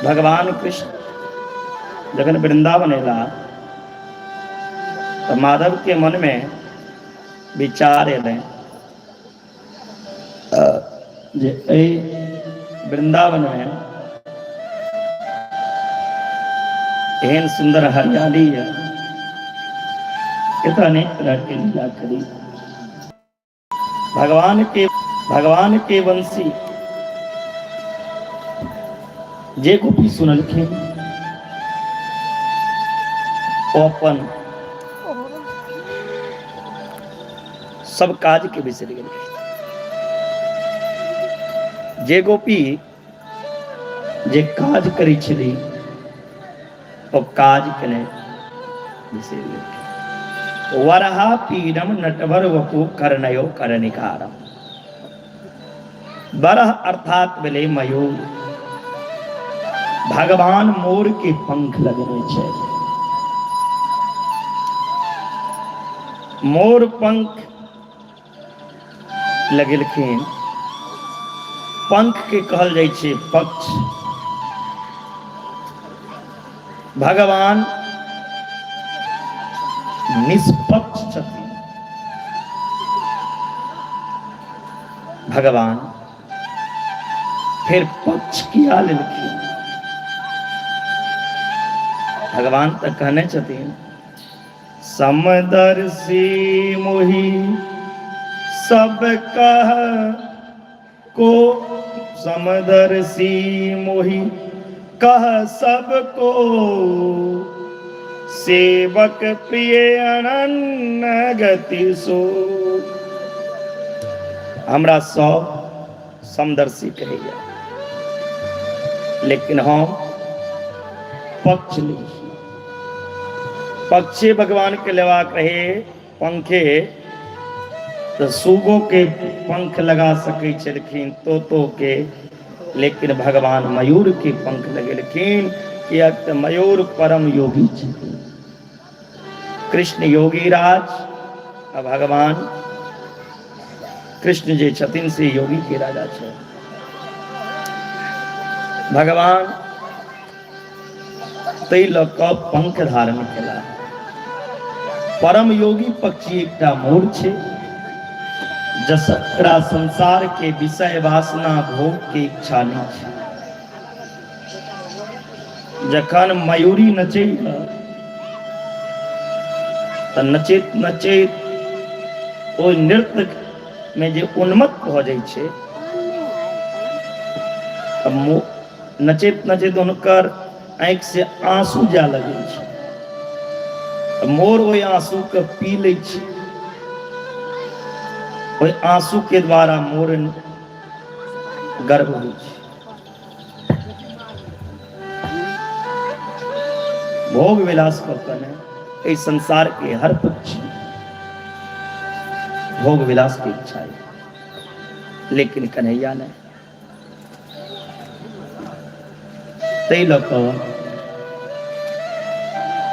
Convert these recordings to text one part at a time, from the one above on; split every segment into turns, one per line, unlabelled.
भगवान कृष्ण जखन वृंदावन एला तऽ माधव के मन में विचार एलै जे एहि वृंदावन में एहन सुंदर हरियाली है, एतऽ अनेक तरह के लीला करी। भगवान के वंशी जे गोपी सुनलखिन ओ अपन सब काज के बिसरि गेलखिन। जे गोपी जे काज करै छली ओ काज केने बिसरि गेलखिन। वरहा पीडम नटवर वपु कर्णयो कर्णिकारम। बरह अर्थात भेलै मयूर। भगवान मोर के पंख लगने छै। मोर पंख लगेलखिन। पंख के कहल जाइ छै पक्ष। भगवान निष्पक्ष छथिन। भगवान फिर पक्ष किया लेलखिन? भगवान तऽ कहने छथिन समदर्शी मोहि सब कह को, समदर्शी मोहि कह सबको, सेवक प्रिय अनन्य गति सो। हमरा सब समदर्शी कहैया, लेकिन हम पक्ष लै छी। पक्षे भगवान के लेबाक रहे पंखे तऽ सुगो के पंख लगा सकै छलखिन, तोतो के, लेकिन भगवान मयूर के पंख लगेलखिन, किएक तऽ मयूर परम योगी छथिन। कृष्ण योगी राज आ भगवान कृष्ण जे छथिन से योगी के राजा छै। भगवान ताहि लऽ कऽ पंख धारण केला। परम योगी पक्षी एकटा मोर छै, जकरा संसार के विषय वासना भोग के इच्छा नहि छै। जखन मयूरी नचै तऽ नचैत नचैत ओहि नृत्य में जे उन्मत्त भऽ जाइ छै, तऽ नचैत नचैत हुनकर आँखि से आंसू जाय लगै छै। मोर ओहि आंसू के पी लै छै। ओहि आंसू के द्वारा मोर गर्व होइ छै। भोग विलास कऽ कऽ नहि, एहि संसार के हर पक्षी भोग विलास के इच्छा है, लेकिन कन्हैया नहि। ताहि लऽ कऽ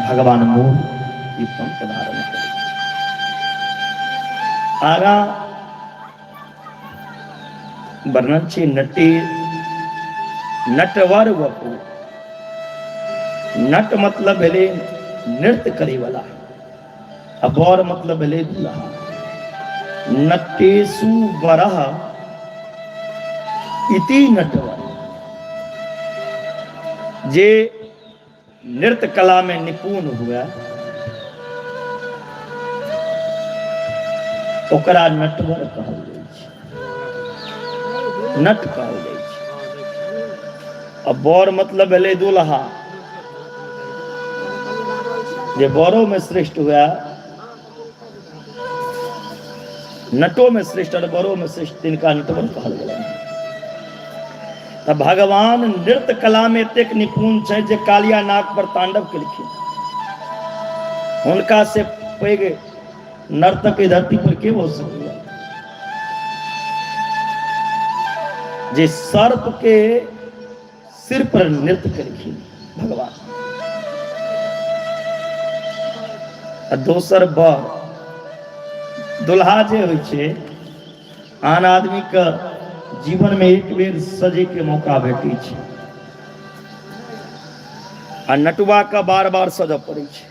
भगवान मोर ई पंख धारण करै। आगाँ वर्णन छै नटे नटवर वपु। नट मतलब भेलै नृत्य करै वाला, आ वर मतलब भेलै दुल्हा। नटेशु वरह इति नटवर, जे नृत्य कला में निपुण हुए ओकरा नटवर कहल जाइ छै, नट कहल जाइ छै। आ वर मतलब भेलै दुल्हा, जे बड़ो में श्रेष्ठ हुए, नटो में श्रेष्ठ और बड़ो में श्रेष्ठ, तिनका नटवर कहल गेलनि। तऽ भगवान नृत्य कला में एतेक निपुण छै जे कालिया नाग पर तांडव केलखिन। हुनका से पैघ नर्तक एहि धरती पर के भऽ सकैया जे सर्प के सिर पर नृत्य केलखिन भगवान। आ दोसर बर दुल्हा जे होइ छै, आन आदमी के जीवन में एक बेर सजे के मौका भेटै छै। आ नटुआ के बार बार सजऽ पड़ै छै।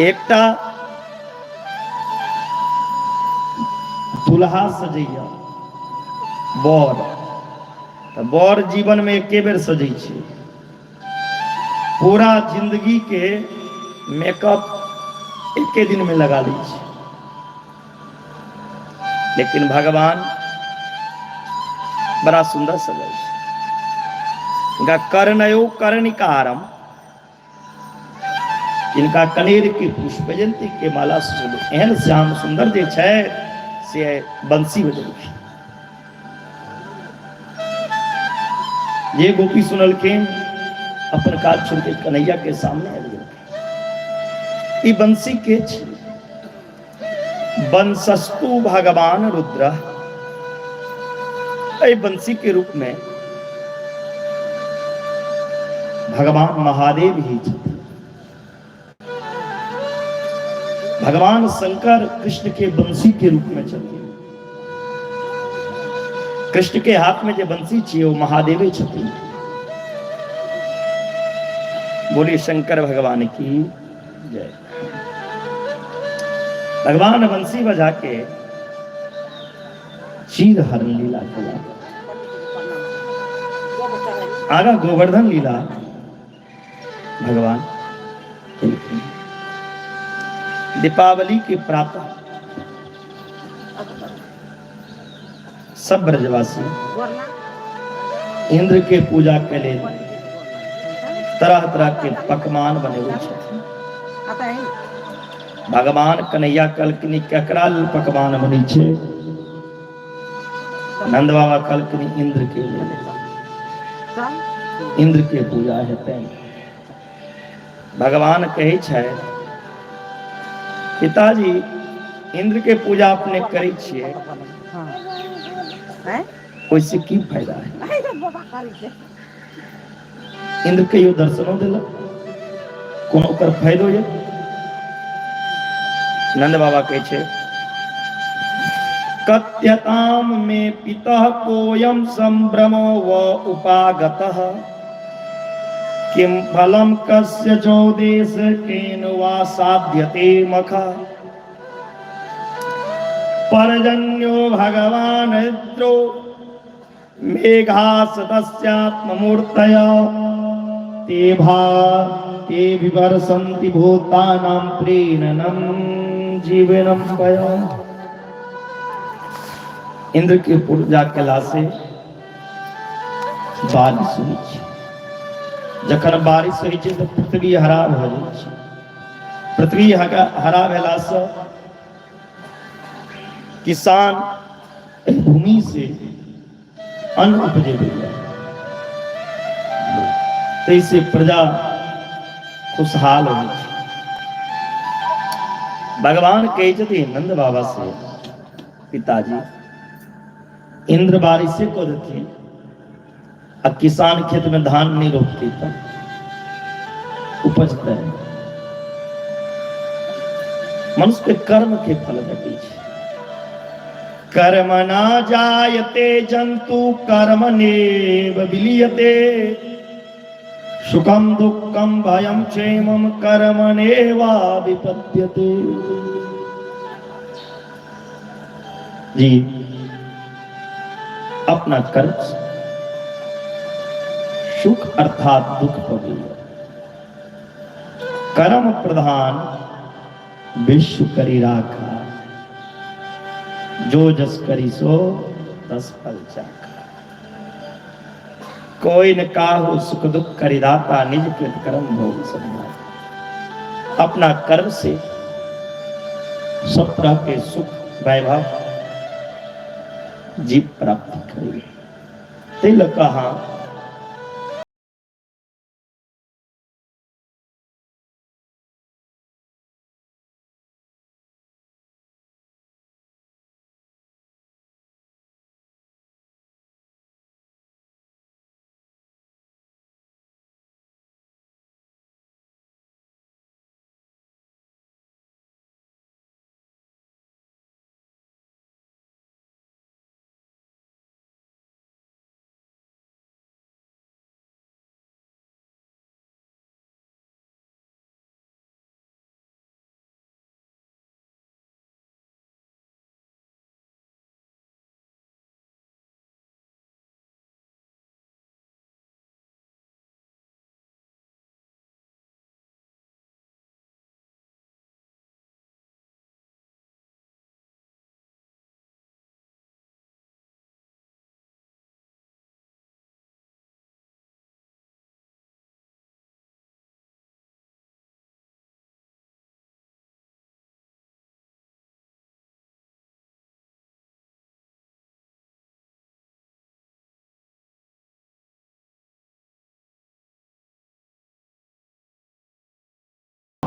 एकटा दुल्हा सजैया बर, तऽ बर जीवन में एके बेर सजै छै, पूरा जिंदगी के मेकअप एके दिन में लगा लै छै। लेकिन भगवान बड़ा सुंदर सजल छै। हुनका कर्णयो कर्णिकारम, जिनका कनेर के पुष्प जयंती के माला सुशोभित, एहन श्याम सुंदर जे छै से बंसी बजेलखिन। जे गोपी सुनलखिन अपन काज छोड़ के कन्हैया के सामने आबि गेलखिन। ई बंसी के छी? वंशस्तु भगवान रुद्र। एहि बंसी के रूप में भगवान महादेव ही छथिन। भगवान शंकर कृष्ण के बंसी के रूप में छथिन। कृष्ण के हाथ में जे बंसी छियै ओ महादेवे छथिन। बोलिए शंकर भगवान की जय। भगवान बंसी बजा के चीर हरण लीला खेला, आगा गोवर्धन लीला भगवान केलखिन। दीपावली के प्रातः सब ब्रजवासी इंद्र के पूजा के लेल तरह तरह के पकवान बनेबै छथिन। भगवान कन्हैया कहलखिन केकरा लेल पकवान बनै छै? नंद बाबा कहलखिन इंद्र के लेल, इंद्र के पूजा हेतै। भगवान कहै छै पिताजी इंद्र के पूजा अपने करै छियै, ओहिसे की फायदा है? इंद्र कहियो दर्शनो देलक? कोनो ओकर फायदो यऽ? नंद बाबा कहै छै कथ्यताम मे पितः कोयम संभ्रमो व उपागतः किम फलम कस्य चौदेश केन वा साध्यते मख। पर्जन्यो भगवान द्रो मेघासतस्यात्ममूर्तय ते भा ते विवर्षन्ति भूतानां प्रीणनं जीवनं पय। इंद्र के पूजा केला से बारिश होइ छै। जखन बारिश होइ छै तऽ पृथ्वी हरा भऽ जाइ छै। पृथ्वी हरा भेलासँ किसान एहि भूमि से अन्न उपजेबैया, ताहिसँ प्रजा खुशहाल होइ छै। भगवान कहै छथिन नंद बाबा से, पिताजी इंद्र बारिशे कऽ देथिन आ किसान खेत में धान नहीं रोपते तब उपजतै? मनुष्य के कर्म के फल भेटै छै। कर्म ना जायते जंतु कर्मणेव विलीयते, सुखम दुःखम भयम क्षेमम कर्मणेवा विपद्यते। जी अपना कर्म से सुख अर्थात दुख पबैया। कर्म प्रधान विश्व करी राखा, जो जस करी सो तस फल चाखा। कोई न काहू सुख दुख करी दाता, निज कृत कर्म भोग सब। अपना कर्म से सब तरह के सुख वैभव जीव प्राप्ति करी। ताहि लऽ कऽ अहाँ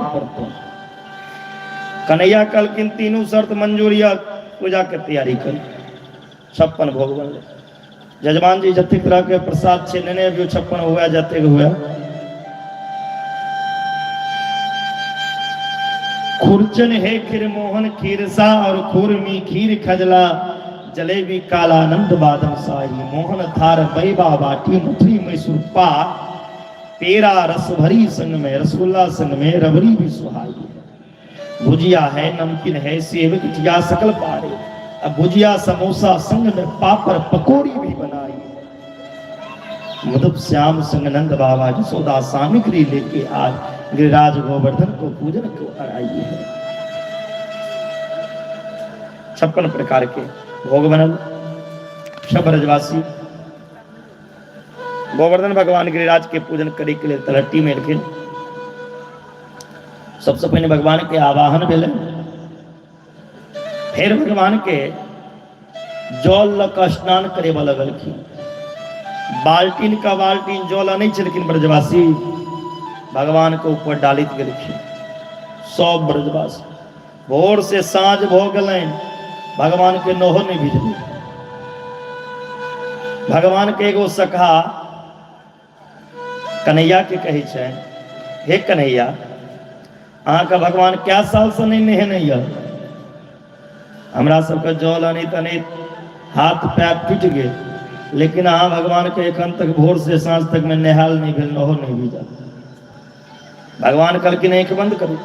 पड़तौ। कन्हैया कहलखिन तीनू शर्त मंजूर यऽ, पूजा के तैयारी करू। 56 भोग बनलै। जजमान जी जतेक तरह के प्रसाद छै लेने अबियौ, 56 हुए जतेक हुए। खुरचन हे खीर मोहन खीरसा और खुरमी खीर खजला, जलेबी कालानंद बादम शाही, मोहन थार बैबा बाटी मथुरी मैसूर पाक, पेड़ा रस भरी संग में रसगुल्ला संग में रबड़ी भी सुहाई है, भुजिया है नमकीन है सेब गिठिया सकल पारे, अब भुजिया समोसा संग में पापड़ पकौड़ी भी बनाई। मधुप श्याम संग नंद बाबा यशोदा सामग्री लेके आज गिरिराज गोवर्धन को पूजन को आई है। 56 प्रकार के भोग बनल। सब ब्रजवासी गोवर्धन भगवान गिरिराज के पूजन करे के लिए तलहटी में एलखिन। सबसे पहले भगवान के आवाहन भेलै, फिर भगवान के जल लऽ कऽ स्नान करेबऽ लगलखिन। बाल्टीन का बाल्टीन जल अनै छलखिन ब्रजवासी, भगवान के ऊपर डालैत गेलखिन सब ब्रजवासी। भोर से साँझ भऽ गेलनि, भगवान के नहो नहि भिजलै। भगवान के एगो सखा कन्हैया के कहै छै, हे कन्हैया, अहाँके भगवान कै सालसँ नहि नहेने यऽ? हमरा सबके जल अनैत अनैत हाथ पैर टूटि गेल, लेकिन अहाँ भगवानके एखन तक भोर से साँझ तक में नहायल नहि भेल, नहो नहि भिजल। भगवान कहलखिन आँखि बंद करू।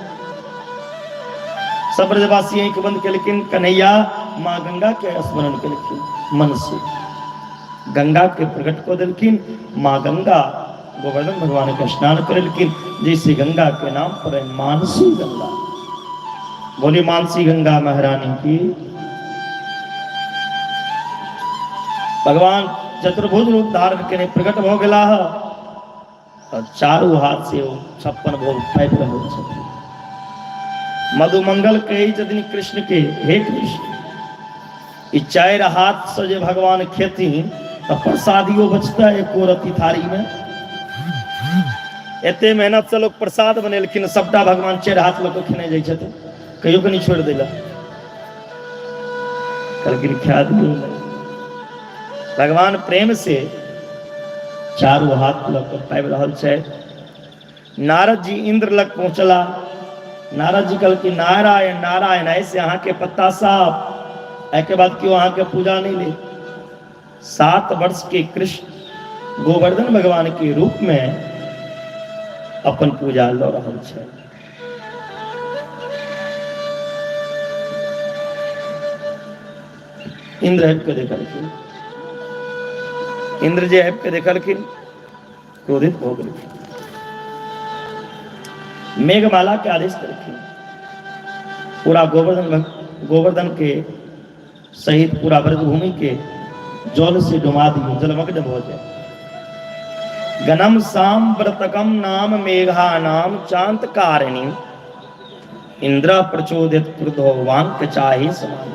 सब ब्रजवासी आँखि बंद केलखिन। कन्हैया माँ गंगा के स्मरण केलखिन, मन से गंगा के प्रकट कऽ देलखिन। माँ गंगा गोवर्धन भगवान के स्नान करेलखिन, जैसे गंगा के नाम पर है मानसी गंगा। बोली मानसी गंगा महारानी की। भगवान चतुर्भुज रूप धारण केने प्रकट भऽ गेलाह और चारू हाथ से ओ 56 भोग पाबि रहल छथिन। मधुमंगल कहै छथिन कृष्ण के, हे कृष्ण, ई चारि हाथ से जे भगवान खेथिन तऽ प्रसादियो बचतै एको रत्ती थारी में? एते मेहनत से लोग प्रसाद बनेलखिन, सबटा भगवान चारि हाथ लऽ कऽ खेने जाइ छथिन, कहियो कनि छोड़ि देला। कहलखिन खा दियौ। भगवान प्रेम से चारू हाथ लऽ कऽ पाबि रहल छै। नारद जी इंद्र लग पहुँचला। नारद जी कहलखिन नारायण नारायण, ऐसे अहाँके पत्ता साफ, एहिके बाद केओ अहाँके पूजा नहि ले। 7 वर्ष के कृष्ण गोवर्धन भगवान के रूप में अपन पूजा लऽ रहल छै। इंद्र आबि कऽ देखलखिन। इंद्र जे आबि कऽ देखलखिन, क्रोधित भऽ गेलखिन। मेघमाला के आदेश देलखिन, पूरा गोवर्धन गोवर्धन के सहित पूरा ब्रजभूमि के जल से डुबा दियौ, जलमग्न भऽ जाए। गणम सांव्रतकम नाम मेघा नाम चांत कारिणी, इंद्र प्रचोदित क्रुद्धो वांक चाही समान।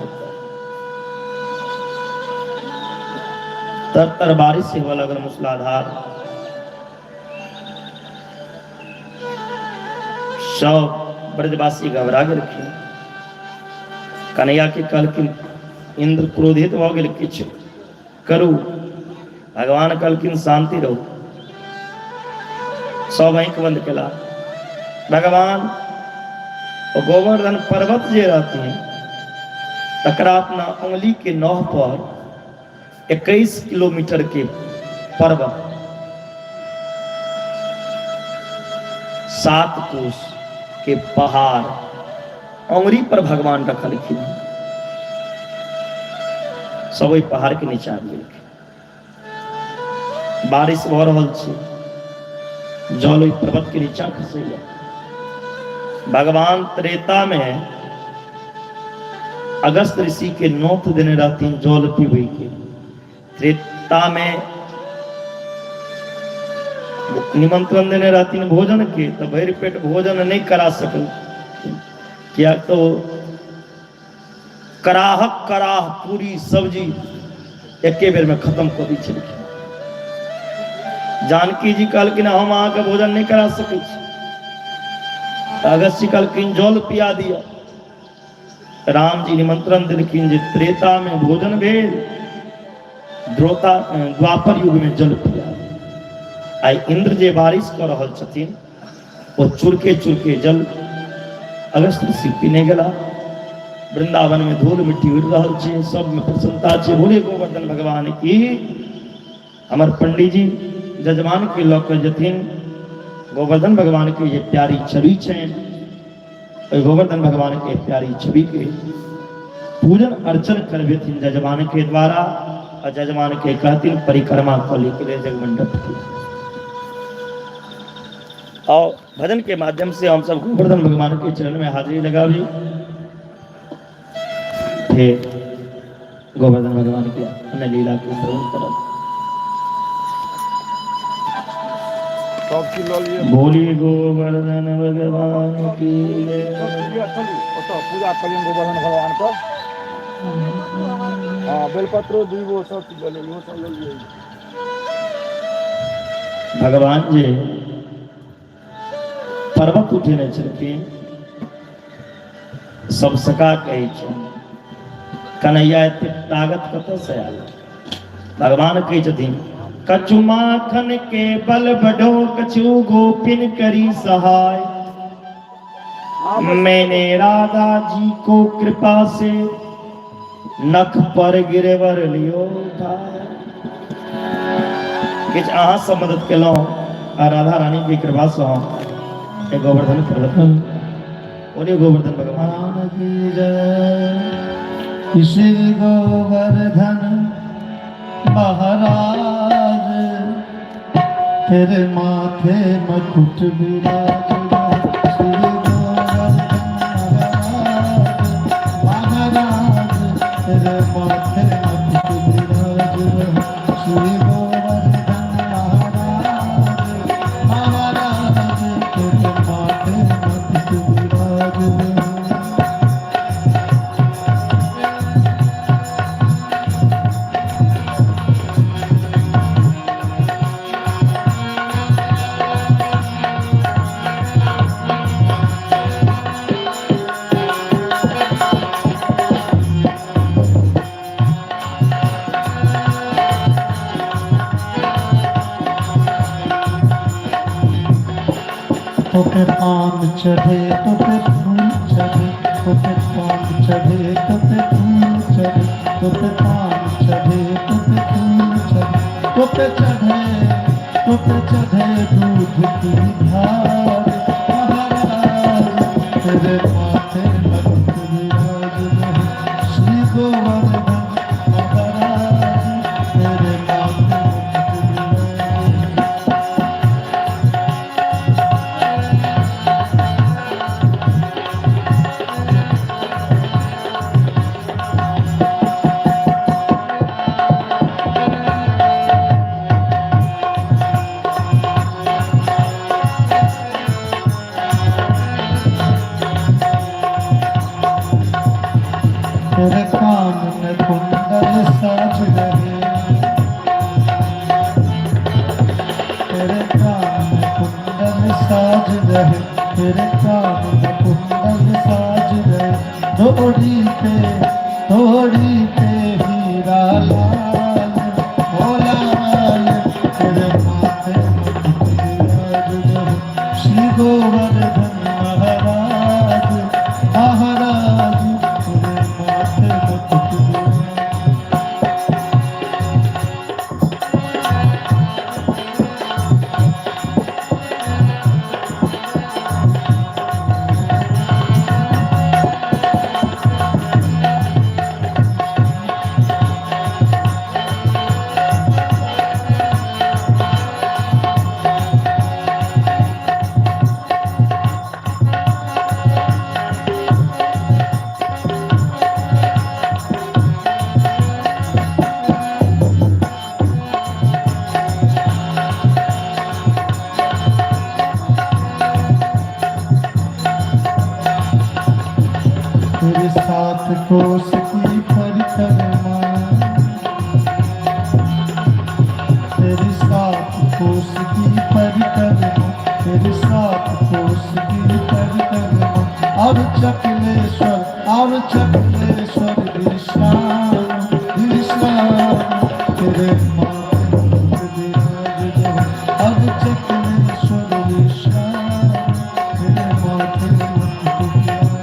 तर तर बारिश होए लगल मूसलाधार। सब ब्रजवासी घबरा गेलखिन। कन्हैया के कहलखिन इंद्र क्रोधित भऽ गेल, किछु करू। भगवान कहलखिन शांति रहू। सब आँखि बंद केला। भगवान गोवर्धन पर्वत जे रहथिन तकरा अपना उंगली के नह पर 21 किलोमीटर के पर्वत 7 कोस के पहाड़ अंगुरी पर भगवान रखलखिन। सब ओहि पहाड़ के नीचा आबि गेलखिन। बारिश भऽ रहल छै, जल ओहि पर्वत के नीचा खसैया। भगवान त्रेता में अगस्त ऋषि के नोत देने रहथिन जल पीबै के। त्रेता में निमंत्रण देने रहथिन भोजन के, तऽ भरि पेट भोजन नहि करा सकल, किया तो कराहक कराह पूरी सब्जी एके बेर में खत्म कऽ दै छलखिन। जानकी जी कहलखिन हम अहाँके भोजन नहि करा सकै छी। अगस्त्य कहलखिन जल पिया दिअ। राम जी निमंत्रण देलखिन जे त्रेता में भोजन भेल, द्रोता द्वापर युग में जल पिया। आइ इंद्र जे बारिश कऽ रहल छथिन ओ चुरके चुरके जल अगस्त ऋषि पीने गेला। वृंदावन में धूल मिट्टी उड़ि रहल छै, सब में प्रसन्नता छै। बोले गोवर्धन भगवान की। हमर पंडीजी जजमान के लऽ कऽ जेथिन गोवर्धन भगवान के जे प्यारी छवि छनि, ओहि गोवर्धन भगवान के प्यारी छवि के पूजन अर्चन करबेथिन जजमान के द्वारा, और जजमान के कहथिन परिक्रमा कऽ ले के लेल जगमंडप के। और भजन के माध्यम से हम सब गोवर्धन भगवान के चरण में हाजिरी लगावी, फिर गोवर्धन भगवान के अन्य लीला के श्रवण करब।
सब चीज लऽ लिअ।
बोली गोवर्धन भगवान की जय।
सब चीज लिअ, चलू ओतऽ पूजा करियौ गोवर्धन भगवान पर। हँ, बेलपत्रो दूबो सब चीज लऽ लिअ, इहो सब लऽ लिअ।
भगवान जे पर्वत उठेने छलखिन, सब सका कहै छै कन्हैया एते ताकत कतऽ से आयल? भगवान कहै छथिन कछु माखन के बल बढ़ो, कछु गोपिन करी सहाय, मैंने राधा जी को कृपा से नख पर गिरवर लियो उठाय। किछु अहाँ सब मदद केलहुँ आ राधा रानी के कृपा से हम एक गोवर्धन पर्वत बोलिए गोवर्धन भगवान
की जय। श्री गोवर्धन महाराज तेरे माथे मुकुट विराज। श्री गोवर्धन महाराज तेरे माथे मुकुट विराज। श्री गोवर्धन महाराज महाराज तेरे माथे मुकुट विराज। तोके पान चढ़े तोके फूल चढ़े, तोके पान चढ़े तोके फूल चढ़े, तोके पान चढ़े तोके फूल चढ़े, तोके चढ़े तोके चढ़े दूध की धार। महाराज तेरे माथे मुकुट विराज रहे। श्री गोवर्धन महाराज तेरे माथे मुकुट विराज रहे। तेरे कान में कुंडल साज रहे, तेरे कान में कुंडल साज रहे, तेरे कान में कुंडल साज रहे। डोरी पे डोरी पे हीरा लाल ओ लाल तेरे माथे मुकुट विराज रहे। श्री गोवर्धन महाराज महाराज तेरे माथे मुकुट विराज। तेरे साथ कोस की परिक्रमा, तेरे साथ कोस की परिक्रमा, तेरी सात कोस की परिक्रमा। और चकलेश्वर, और चकलेश्वर विश्राम विश्राम, तेरे माथे विराज रहे। और चकलेश्वर विश्राम, तेरे माथे मुकुट विराज।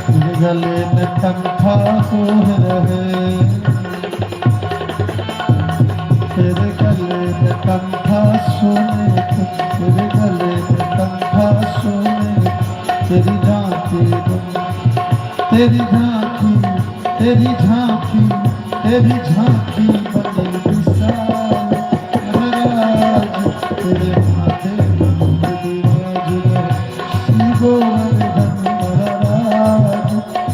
तेरे गले में कंठा सोह रहे, तेरे गले में कंठा सोने को, तेरे गले में कंठा सोने को, तेरी झांकी, तेरी झांकी, तेरी झांकी, तेरी झांकी बनी विशाल महाराज, तेरे माथे मुकुट विराज रहे। श्री गोवर्धन महाराज,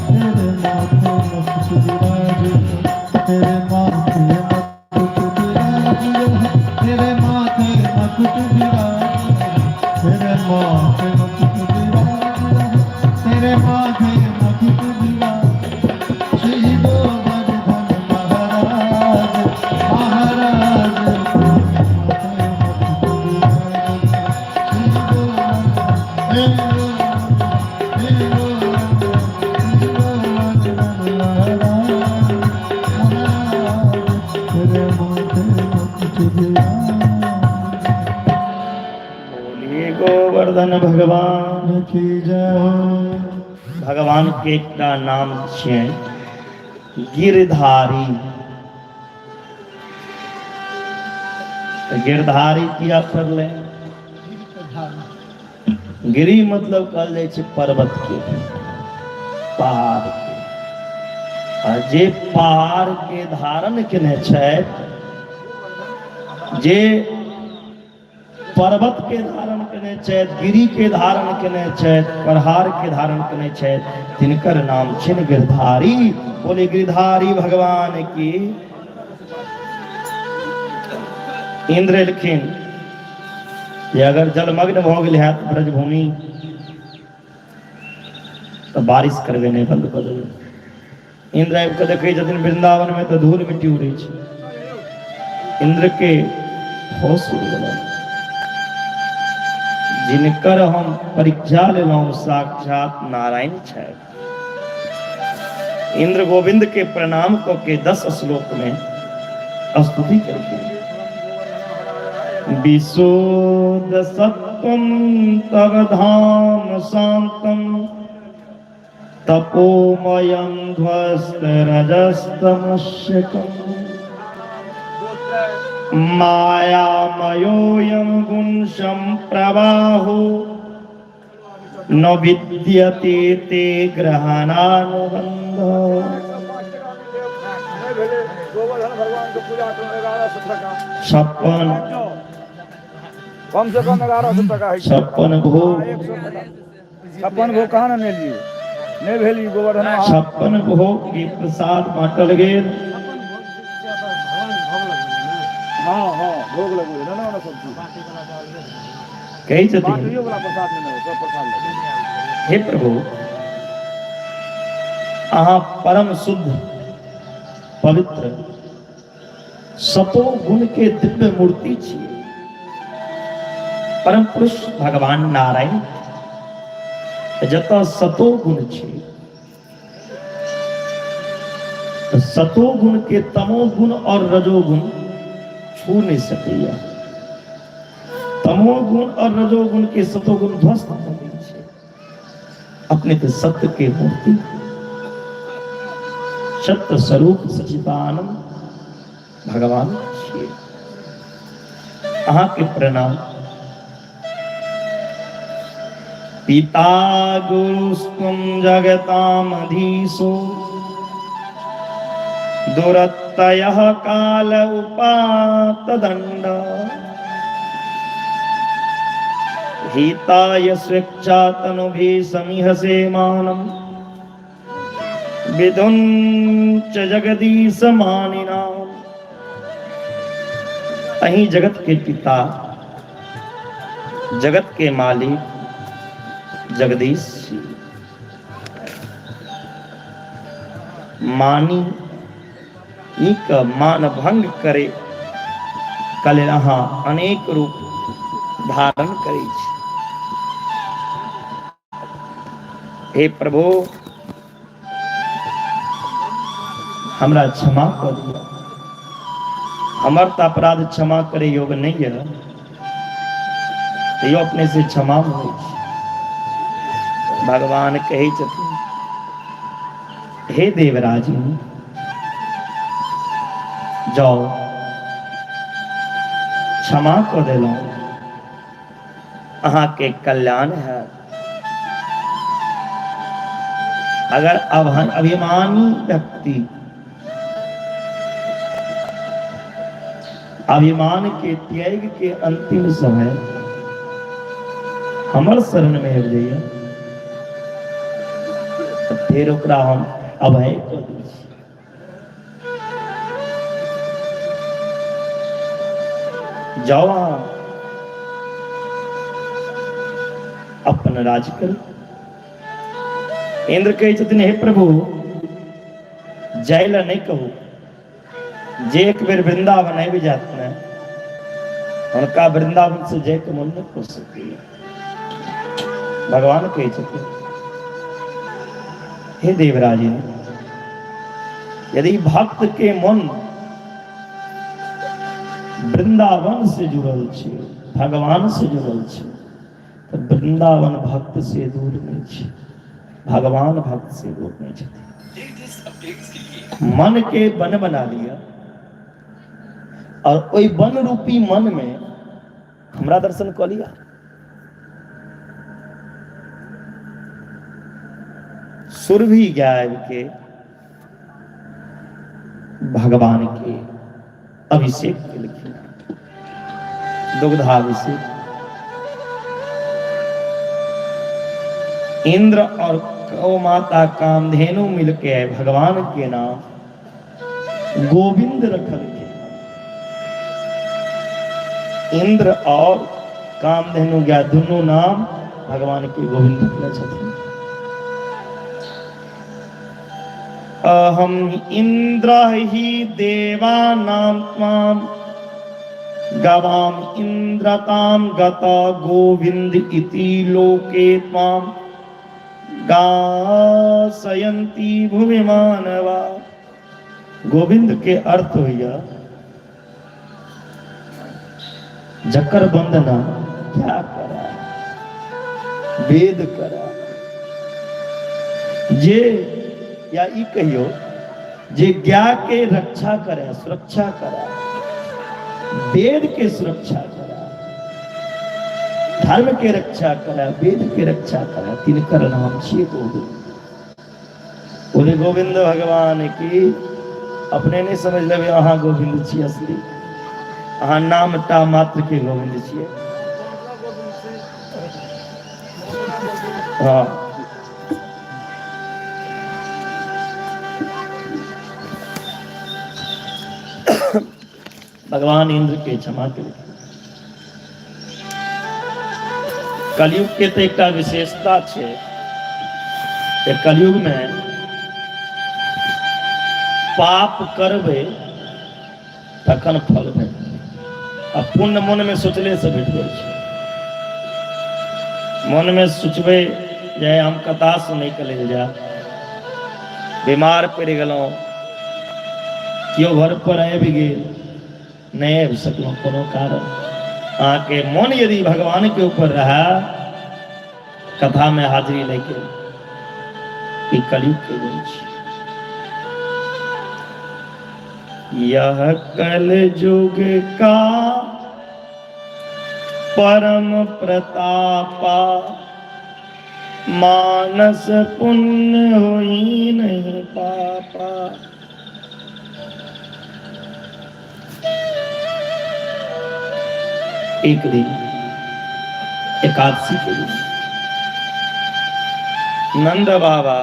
तेरे माथे मुकुट विराज रहे। तेरे माथे मुकुट विराज रहे, तेरे माथे मुकुट विराज रहे, तेरे माथे मुकुट विराज रहे, तेरे माथे मुकुट विराज। श्री गोवर्धन महाराज, महाराज, तेरे माथे मुकुट विराज रहे। श्री गोवर्धन, हे गोवर्धन, श्री गोवर्धन महाराज, महाराज, तेरे माथे मुकुट विराज।
बोलिए गोवर्धन भगवान
की जय हो।
भगवान के एकटा नाम छियै गिरधारी। तऽ गिरधारी किया पड़लै? गिरी मतलब कहल जाइ छै पर्वत के, पहाड़ के। आ जे पहाड़ के धारण केने छथि, जे पर्वत के धारण केने छथि, गिरी के धारण केने छथि, पहाड़ के धारण केने छथि, तिनकर नाम छिन गिरधारी। बोले गिरधारी भगवान की। इंद्र एलखिन जे अगर जलमग्न भऽ गेल हैत ब्रजभूमि तऽ बारिश करबे नहि बंद कऽ देबै। इंद्र आबि कऽ देखै छथिन वृंदावन में तऽ धूल मिट्टी उड़ै छै। इंद्र के होश उड़ि गेलनि, जिनकर हम परीक्षा लेलहुँ साक्षात नारायण छथि। इंद्र गोविंद के प्रणाम कऽ के 10 श्लोक में स्तुति केलखिन। विशुद्ध सत्वम तव धाम शांतम तपोमयं ध्वस्त रजस्तमस्यकम् मायामयोऽयं गुण संप्रवाहो न विद्यते ते ग्रहणानुबंध।
नहि भेलै गोवर्धन भगवानके पूजा करू 1100 टाका।
56
कम से कम 1100 टाका होइ छै।
56 भोग।
100 टाका 56 भोग कहाँ ने लेलियै, नहि भेल ई गोवर्धन।
56 भोग के प्रसाद बांटल गेल।
हँ हँ, भोग लगबै ने ने सब चीज।
कहै छथिन
बाटैयो वाला प्रसाद नहि, सब प्रसाद लगबै।
हे प्रभु, अहाँ परम शुद्ध पवित्र सतो गुण के दिव्य मूर्ति छी। परम पुरुष भगवान नारायण, जतऽ सतो गुण छै तऽ सतो गुण के तमो गुण और रजोगुण छू नहि सकैया। तमो गुण और रजोगुण के सतो गुण ध्वस्त कऽ दै छै। अपने तऽ सत्य के मूर्ति, सत्य स्वरूप सचिदानंद भगवान छियै, अहाँके प्रणाम। पिता गुरुस्त्वं जगतामधीशो दुरत्ययः काल उपातदण्ड। हिताय स्वेच्छा तनुभि समिहसे मानम विधुञ्च जगदीश मानिनाम। अहीं जगत के पिता, जगत के मालिक जगदीश छी। मानी नीक मान भंग करे कल अहाँ अनेक रूप धारण करै छी। हे प्रभु, हमरा क्षमा कऽ दिअ। हमर तऽ अपराध क्षमा करे योग्य नहि यऽ, तैयो अपने से क्षमा होइ छी। भगवान कहै छथिन, हे देवराज, जाओ, क्षमा कऽ देलहुँ, अहाँके कल्याण हैत। अगर अभिमानी व्यक्ति अभिमान के त्याग के अंतिम समय हमर शरण में आबि जाइए, तऽ फेर ओकरा हम अभय कऽ दै छी। जाओ, अहाँ अपन राज करू। इंद्र कहै छथिन, हे प्रभु, जाय लए नहि कहू। जे एक बेर वृंदावन आबि जायत ने, हुनका वृंदावन से जायके मन नहि कऽ सकैए। भगवान कहै छथिन, हे देवराज, यदि भक्त के मन वृंदावन से जुड़ल छै, भगवान से जुड़ल छै, तऽ वृंदावन भक्त से दूर नहि छै, भगवान भक्त से दूर नहि छथिन। मन के वन बना लिया और ओहि वन रूपी मन में हमरा दर्शन कऽ लिया। सुरभि गाय के भगवान के अभिषेक केलखिन, दुग्धाभिषेक। इंद्र और गौ माता कामधेनु मिलके भगवान के नाम गोविंद रखलखिन। इंद्र और कामधेनु गया दुनू नाम भगवान के गोविंद रखने छथिन। अहम इंद्र ही देवानां त्वाम गवाम इंद्रताम गत गोविंद इति लोके त्वाम गासयन्ति भुवि मानवा। गोविंद के अर्थ होइया जकर वंदना क्या करा, वेद करा, जे या ई कहियो जे ज्ञा के रक्षा करे, सुरक्षा करे, वेद के सुरक्षा करे, धर्म के रक्षा करे, वेद के रक्षा करे, तिनकर नाम छियै गोविंद। बोले गोविंद भगवान की। अपने नहीं समझ लेबै अहाँ गोविंद छी असली, अहाँ नाम टा मात्र के गोविंद छियै। हाँ, भगवान इंद्र के क्षमा केलखिन। कलयुग के तऽ एकटा विशेषता छै जे कलयुग में पाप करबै तखन फल भेटतै, आ पुण्य मन में सोचले से भेट जाइ छै। मन में सोचबै जे हम कथा सुनैके लेल जायब, बीमार पड़ि गेलहुँ, केओ घर पर आबि गेल, नहि आबि सकलहुँ कोनो कारण, अहाँके मन यदि भगवान के ऊपर रहा, कथा में हाजिरी लैके, ई कलयुग के गुण छै। यह कल युग का परम प्रतापा, मानस पुण्य होई नहीं पापा। एक दिन एकादशी के दिन नंद बाबा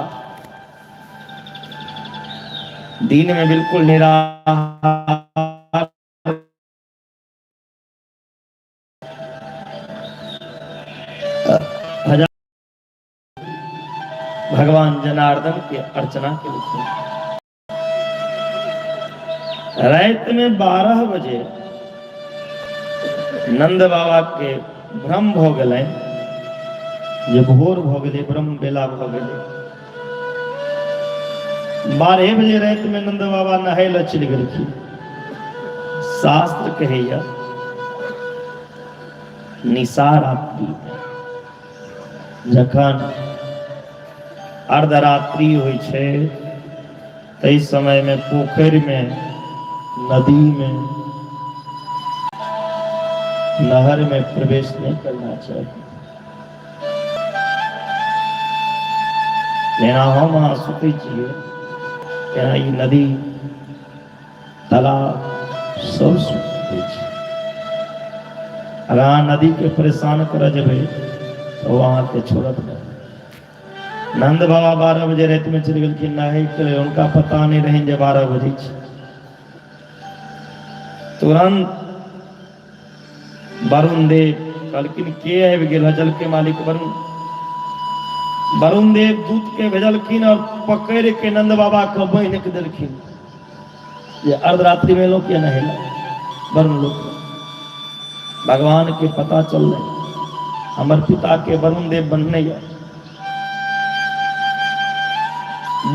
दिन में बिल्कुल निराहार भगवान जनार्दन के अर्चना के लिए रात में 12 बजे नंद बाबा के भ्रम भ गेलै जे भोर भ गेलै, ब्रह्म बेला भ गेलै। 12 बजे राति में नंद बाबा नहाय लए चलि गेलखिन। शास्त्र कहैया निशा रात्रि जखन अर्धरात्रि होइ छै ताहि समय में पोखरि में, नदी में, नहर में प्रवेश नहीं करना चाहिए। जेना हम अहाँ सुतै छियै तेना ई नदी तालाब सब सुतै छै। अगर अहाँ नदीके परेशान करऽ जेबै तऽ ओ अहाँके छोड़त नहि। नंद बाबा 12 बजे रातिमे चलि गेलखिन नहायके लेल, हुनका पता नहि रहनि जे 12 बजे छै। तुरंत वरुण देव कहलखिन के आबि गेल है जल के मालिक वरुण। वरुण देव दूत के भेजलखिन और पकड़ के नंद बाबा के बान्हि के देलखिन जे अर्धरात्रि में लोग के नहेला वरुण लोग। भगवान के पता चललै हमर पिता के वरुण देव बन्हने यऽ।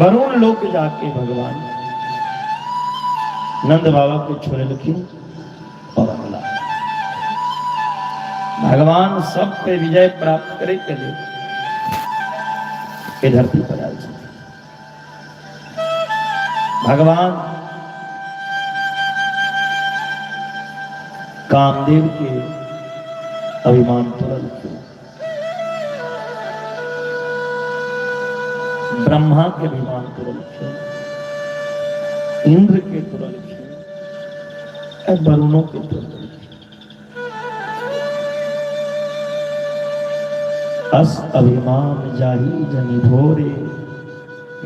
वरुण लोक जाके भगवान नंद बाबा के छोड़ेलखिन और अगला भगवान सब पे विजय प्राप्त करे के लिए ये धरती पर आयल छथिन। भगवान कामदेव के अभिमान तोड़लखिन, ब्रह्मा के अभिमान तोड़लखिन, इंद्र के तोड़लखिन, वरुणों के तोड़लखिन। अस अभिमान जाही जनि भोरे,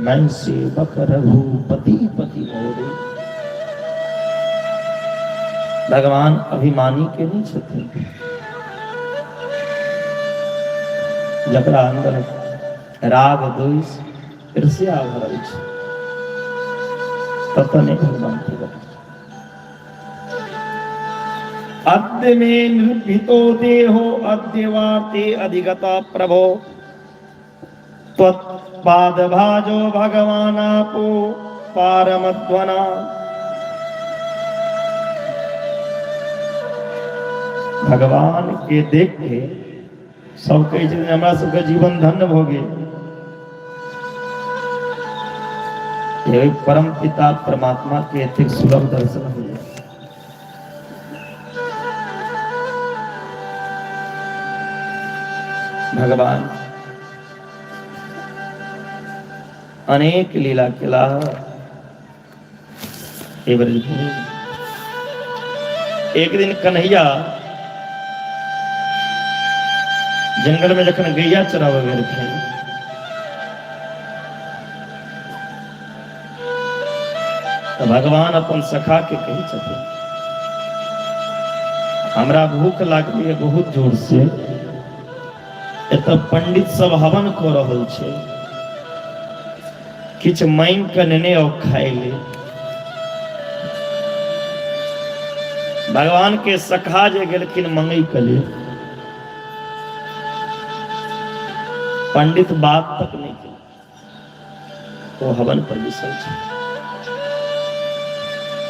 मैं सेवक रघुपति पति मोरे। भगवान अभिमानी के नहीं छथिन, जकरा अंदर राग द्वेष ईर्ष्या भरल छै ततऽ नहि भगवान के गति। अद्य मे निर्भीतो देहो अद्य वार्ते अधिगता प्रभो त्वत्पादभाजो भगवानापो पारमध्वना। भगवान के देख के सब कहै छै हमरा सबके जीवन धन्य भऽ गेल। परम पिता परमात्मा के एतेक सुलभ दर्शन होइए। भगवान अनेक लीला केला ब्रजभूमि। एक दिन कन्हैया जंगल में जखन गैया चराबे गेलखिन तऽ भगवान अपन सखा के कहै छथिन हमरा भूख लागली है बहुत जोर से, एतऽ पंडित सब हवन कऽ रहल छै, किछु मांगि कऽ नेने आउ खाय ले। भगवान के सखा जे गेलखिन मंगै के लेल, पंडित बात तक नहीं केलखिन, ओ हवन पर बैसल छै।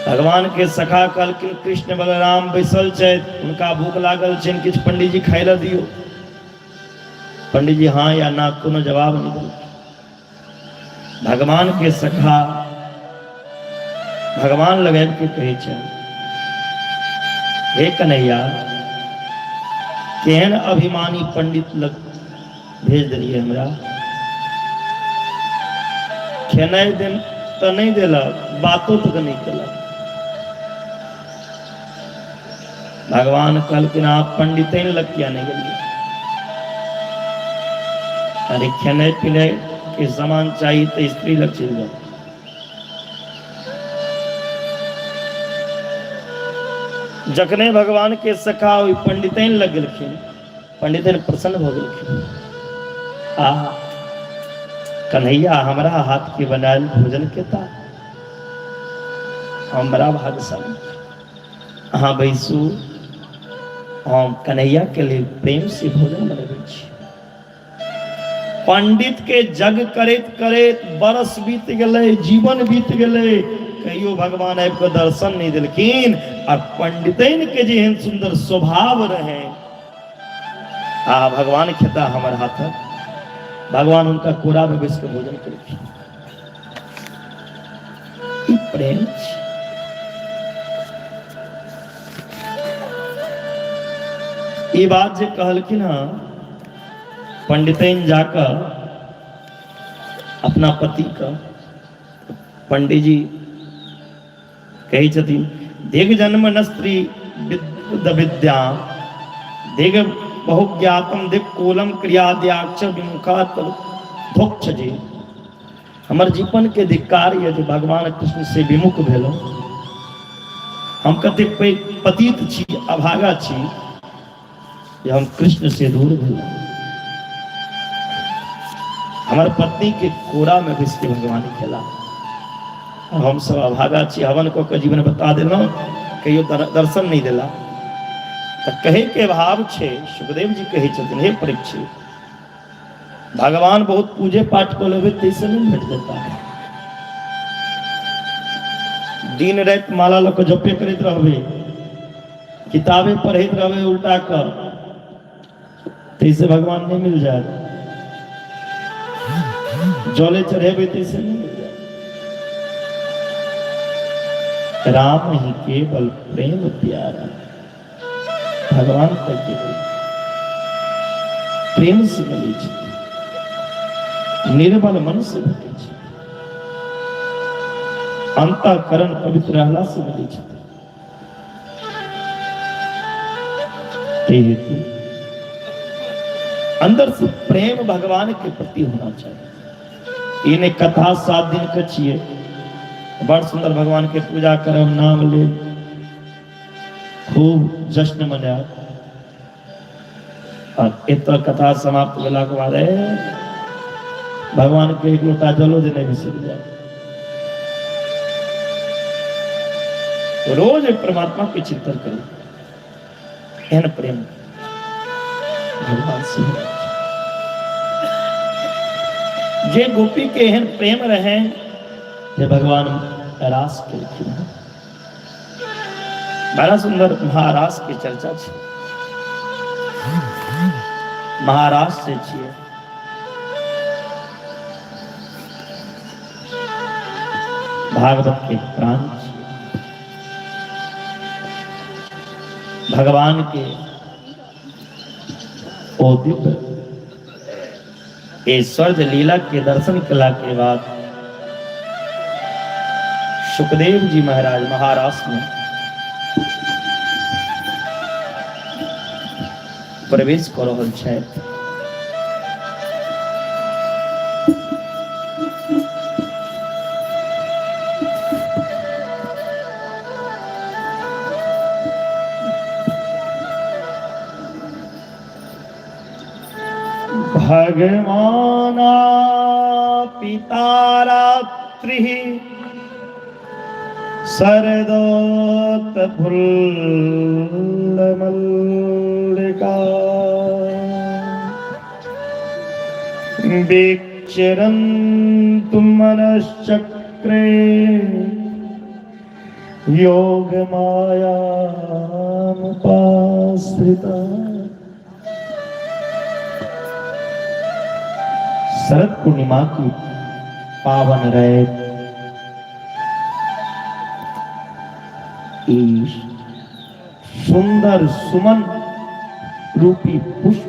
भगवान के सखा कहलखिन कृष्ण बलराम बैसल छथि, हुनका भूख लागल छनि, किछु पंडीजी खाय लए दियौ। पंडीजी हाँ या ना कोनो जवाब नहीं देलखिन। भगवान के सखा भगवान लग आबि के कहै छनि हे कन्हैया, केहन अभिमानी पंडित लग भेज देलियै हमरा, खेनाइ दिन तऽ नहि देलक, बातो तक नहि केलक। भगवान कहलखिन अहाँ पंडितैन लग किया नहि गेलियै? अरे खेनाइ पिनाइ के सामान चाही तऽ स्त्री लग चलि जाउ। जखने भगवान के सखा ओहि पंडितैन लग गेलखिन, पंडितैन प्रसन्न भऽ गेलखिन। आ कन्हैया हमरा हाथ के बनायल भोजन केता, हम बड़ा भाग्यशाली। अहाँ बैसू, हम कन्हैया के लेल प्रेम से भोजन बनबै छी। पंडित के जग करैत करैत बरस बीत गेलै, जीवन बीत गेलै, कहियो भगवान आबि कऽ दर्शन नहि देलखिन। आ पंडितैन के जेहन सुंदर स्वभाव रहे, आ भगवान खेता हमर हाथ, भगवान हुनका कोरा में बैस के भोजन केलखिन। ई प्रेम छै। ई बात जे कहलखिन हँ पंडितैन जाकऽ अपना पतिके, पंडीजी कहै छथिन दिग जन्म न स्त्री विद्या दिग बहुज्ञातम दिग कोलम क्रियाद्याक्ष विमुखा धोक्ष जी। हमर जीवन के धिक्कार यऽ जे भगवान कृष्ण से विमुख भेलहुँ। हम कतेक पैघ पतित छी, अभागा छी जे हम कृष्ण से दूर भेलहुँ। हमर पत्नी के कोरा में बैस के भगवान खेला, हम सब अभागा छी। हवन कऽ के जीवन बता देलहुँ, कहियो दर्शन नहि देला। तऽ कहै के भाव छै, सुखदेव जी कहै छथिन, हे परीक्षित, भगवान बहुत पूजे पाठ कऽ लेबै ताहिसँ नहि भेट जेता। दिन राति माला लऽ कऽ जपे करैत रहबै, किताबे पढ़ैत रहबै उल्टा कऽ, ताहिसँ भगवान नहि मिल जायत। जले चढ़ेबै ताहिसँ नहि मिल जायत। राम ही केवल प्रेम प्यारा, भगवान तक केवल प्रेम से मिलै छै, निर्मल मन से भेटै छै, अंतःकरण पवित्र रहला से मिलै छै। हेतु अंदर से प्रेम भगवान के प्रति होना चाहिए। ई नहि कथा 7 दिन के छियै, बड़ सुंदर भगवान के पूजा करब, नाम लेब, खूब जश्न मनायब, और एतऽ कथा समाप्त भेलाके बाद भगवान के एक लोटा जलो देने बिसरि जाय। रोज परमात्मा के चिंतन करू, एहन प्रेम भगवान से। जे गोपी के एहन प्रेम रहे जे भगवान रास केलखिन। बड़ा सुंदर महारास के चर्चा छै। महारास से छियै भागवत के प्राण छियै, भगवान के ओ दिव्य ऐश्वर्य लीला के दर्शन कला के बाद सुखदेव जी महाराज महाराष्ट्र में प्रवेश कऽ रहल छथि। भगवान पिता रात्रि शरदोत फुल्ल मल्लिका विचरन्तु मनश्चक्रे योग मायामुपाश्रिता। शरद पूर्णिमा की पावन रात ई सुंदर सुमन रूपी पुष्प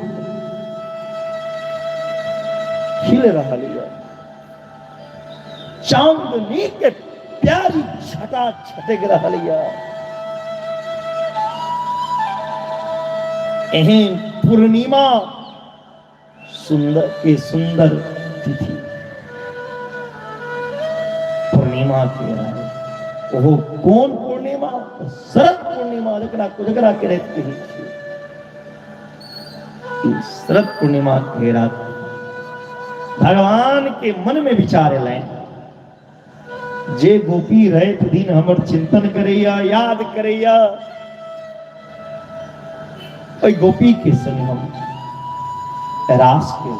खिल रहल यऽ, चांदनी के प्यारी छटा छटक रहल यऽ। एहन पूर्णिमा सुंदर के सुंदर तिथि पूर्णिमा के राति। ओहो कोन पूर्णिमा? शरद पूर्णिमा, जकरा कोजगरा के राति कहै छियै। ई शरद पूर्णिमा के राति भगवान के मन में विचार एलनि जे गोपी राति दिन हमर चिंतन करैया, याद करैया, ओहि गोपी के संग हम रास के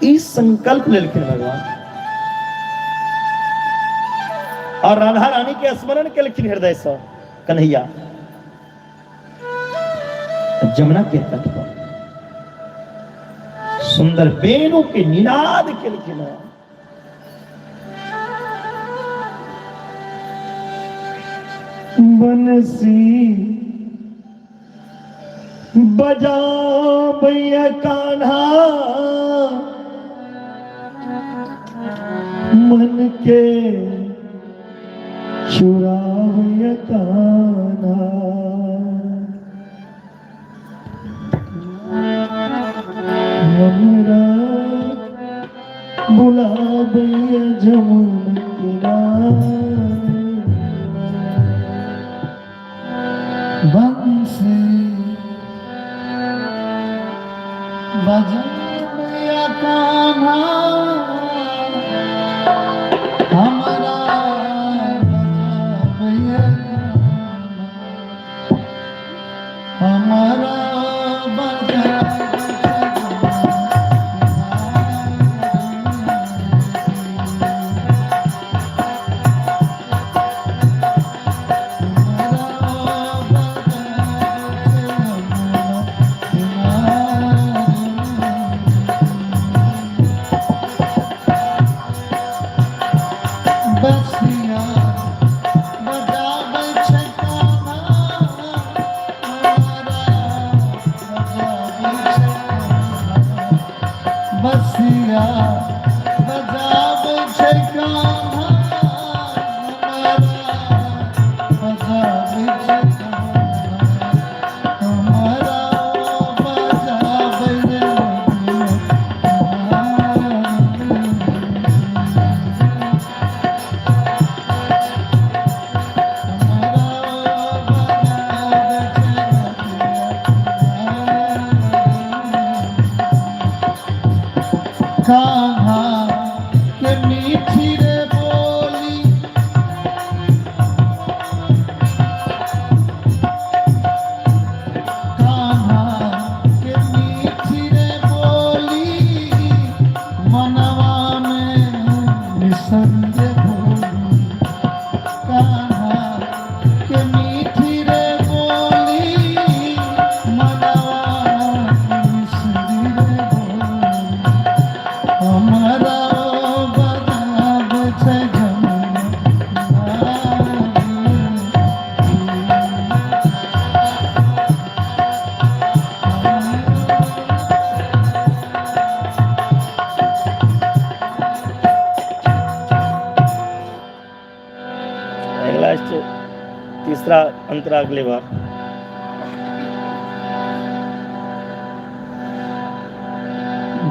ई संकल्प लेलखिन भगवान और राधा रानी के स्मरण केलखिन हृदय से कन्हैया जमुना के तट पर सुंदर बेनु के निनाद केलखिन हँ।
बंसी बजाबैया कान्हा मन के चुराबैया कान्हा। हमरा बुलाबैया जमुना किनारे। बंसी बजाबैया कान्हा हमरा बजाबैया कान्हा हमरा बजाबैया बसिया बजाबै छै कान्हा हमरा बजाबै छै कान्हा बसिया बजाबै छै कान्हा हमरा बजाबै छै कान्हा हमरा बजाबै रे कान्हा के मीठी रे बोली कान्हा के मीठी रे बोली मनवा में निसंग भोली कान्हा के मीठी रे बोली मनवा में निसंग भोली हमरा बजाबै छै जमुना।
अगला स्टेप, तीसरा अंतरा अगले बार।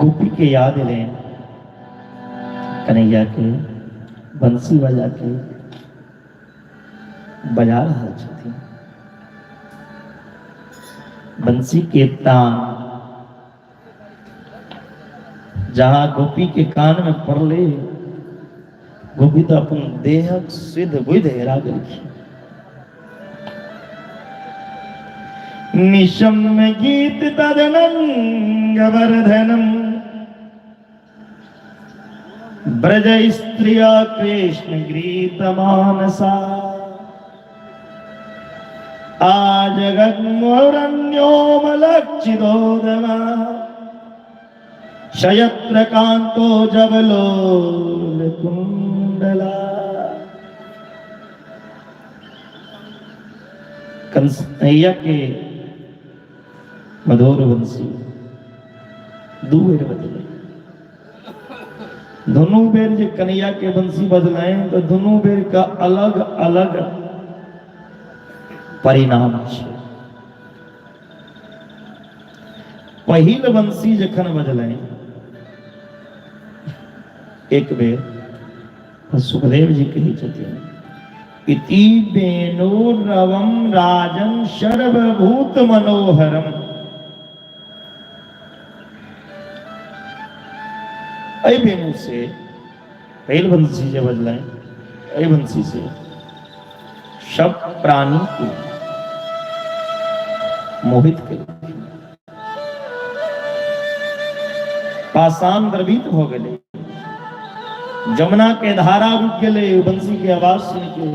गोपी के याद एलै कन्हैया के बंसी बजा के बजा रहल छथिन। बंसी के तान जहां गोपी के कान में पड़ले, गोपी तो अपन देहक सिद्ध बुद्धि हेरा गेलखिन। निशम्य गीत तदनंग वर्धनम ब्रज स्त्रिया कृष्ण गृहीत मानसा आजगन्मोरण्योमलक्षिदोदमा शयत्र कांतो जबलोल कुंडला। कन्हैया के मधुर वंशी दू बेर बजलै। दुनू बेर जे कन्हैया के बंसी बजलै तऽ दुनू बेर के अलग अलग परिणाम छै। पहिल बंसी जखन बजलै एक बेर, तऽ सुखदेव जी कहै छथिन, इति वेणुरवम राजन सर्वभूत मनोहरम। एहि वेणु से, पहिल बंसी जे बजलै, एहि बंसी से सब प्राणी के मोहित केलखिन, पाषाण द्रवित भऽ गेलै, जमुना के धारा रुकि गेलै बंसी के आवाज सुनि के।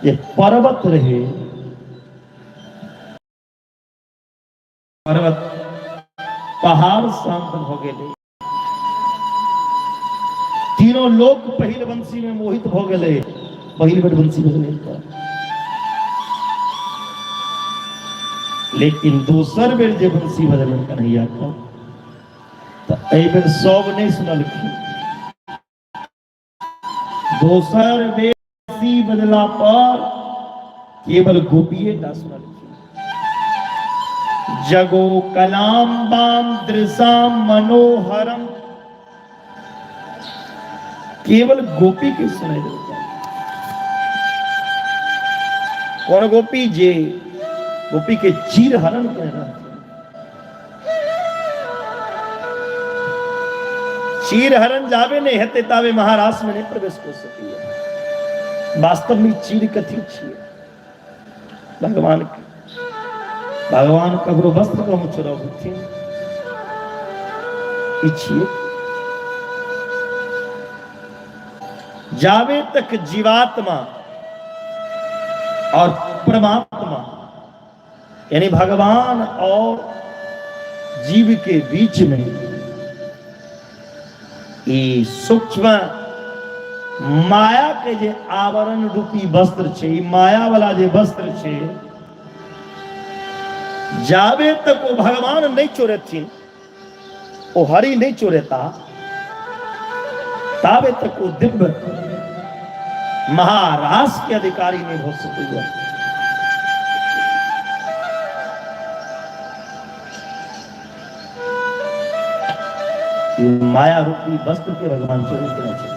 जे पर्वत रहे, पर्वत पहाड़ शांत भऽ गेलै। तीनों लोक पहिल बंसी में मोहित भऽ गेलै, पहिल बेर बंसी बजलै तऽ। लेकिन दोसर बेर जे बंसी बजलै कन्हैया के, तऽ एहि बेर सब नहि सुनलखिन। दोसर बेर बंसी बजला पर केवल गोपिये टा सुनलखिन। जगो कलाम बाम दृशाम मनोहरम, केवल गोपी के सुनाई देलकै। कोन गोपी? जे गोपी के चीर हरण केने रहथिन। चीर हरण जाबे नहि हेतै ताबे महाराष्ट्र में नहि प्रवेश कऽ सकैया। वास्तव में चीर कथी छियै? भगवान के, भगवान ककरो वस्त्र कहूँ चोरबथिन, ई छियै। जाबे तक जीवात्मा और परमात्मा, यानी भगवान और जीव के बीच में ई सूक्ष्म माया के जे आवरण रूपी वस्त्र छै, ई माया वाला जे वस्त्र छै, जाबे तक ओ भगवान नहि चोरेथिन, ओ हरि नहि चोरेता, ताबे तक ओ दिव्य महारास के अधिकारी नहि भऽ सकैया। माया रूपी वस्त्र के भगवान चोरी केने छै।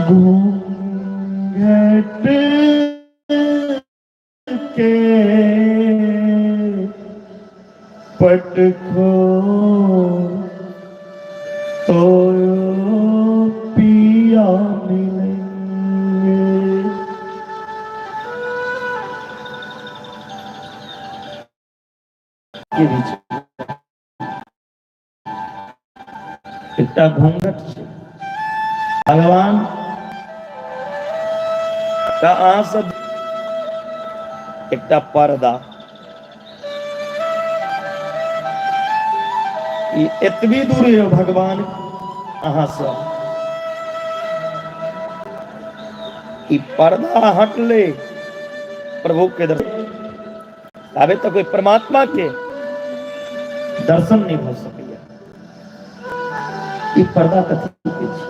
घूंघट के पट खो तो पिया मिलेंगे।
के बीच एकटा घूंघट छै भगवान तऽ अहाँ सब एकटा पर्दा, ई एतबी दूर यौ भगवान अहाँ सब, ई पर्दा हटले प्रभु के दर्शन, ताबे तक कोई परमात्मा के दर्शन नहीं भऽ सकैया। ई पर्दा कथी के छै?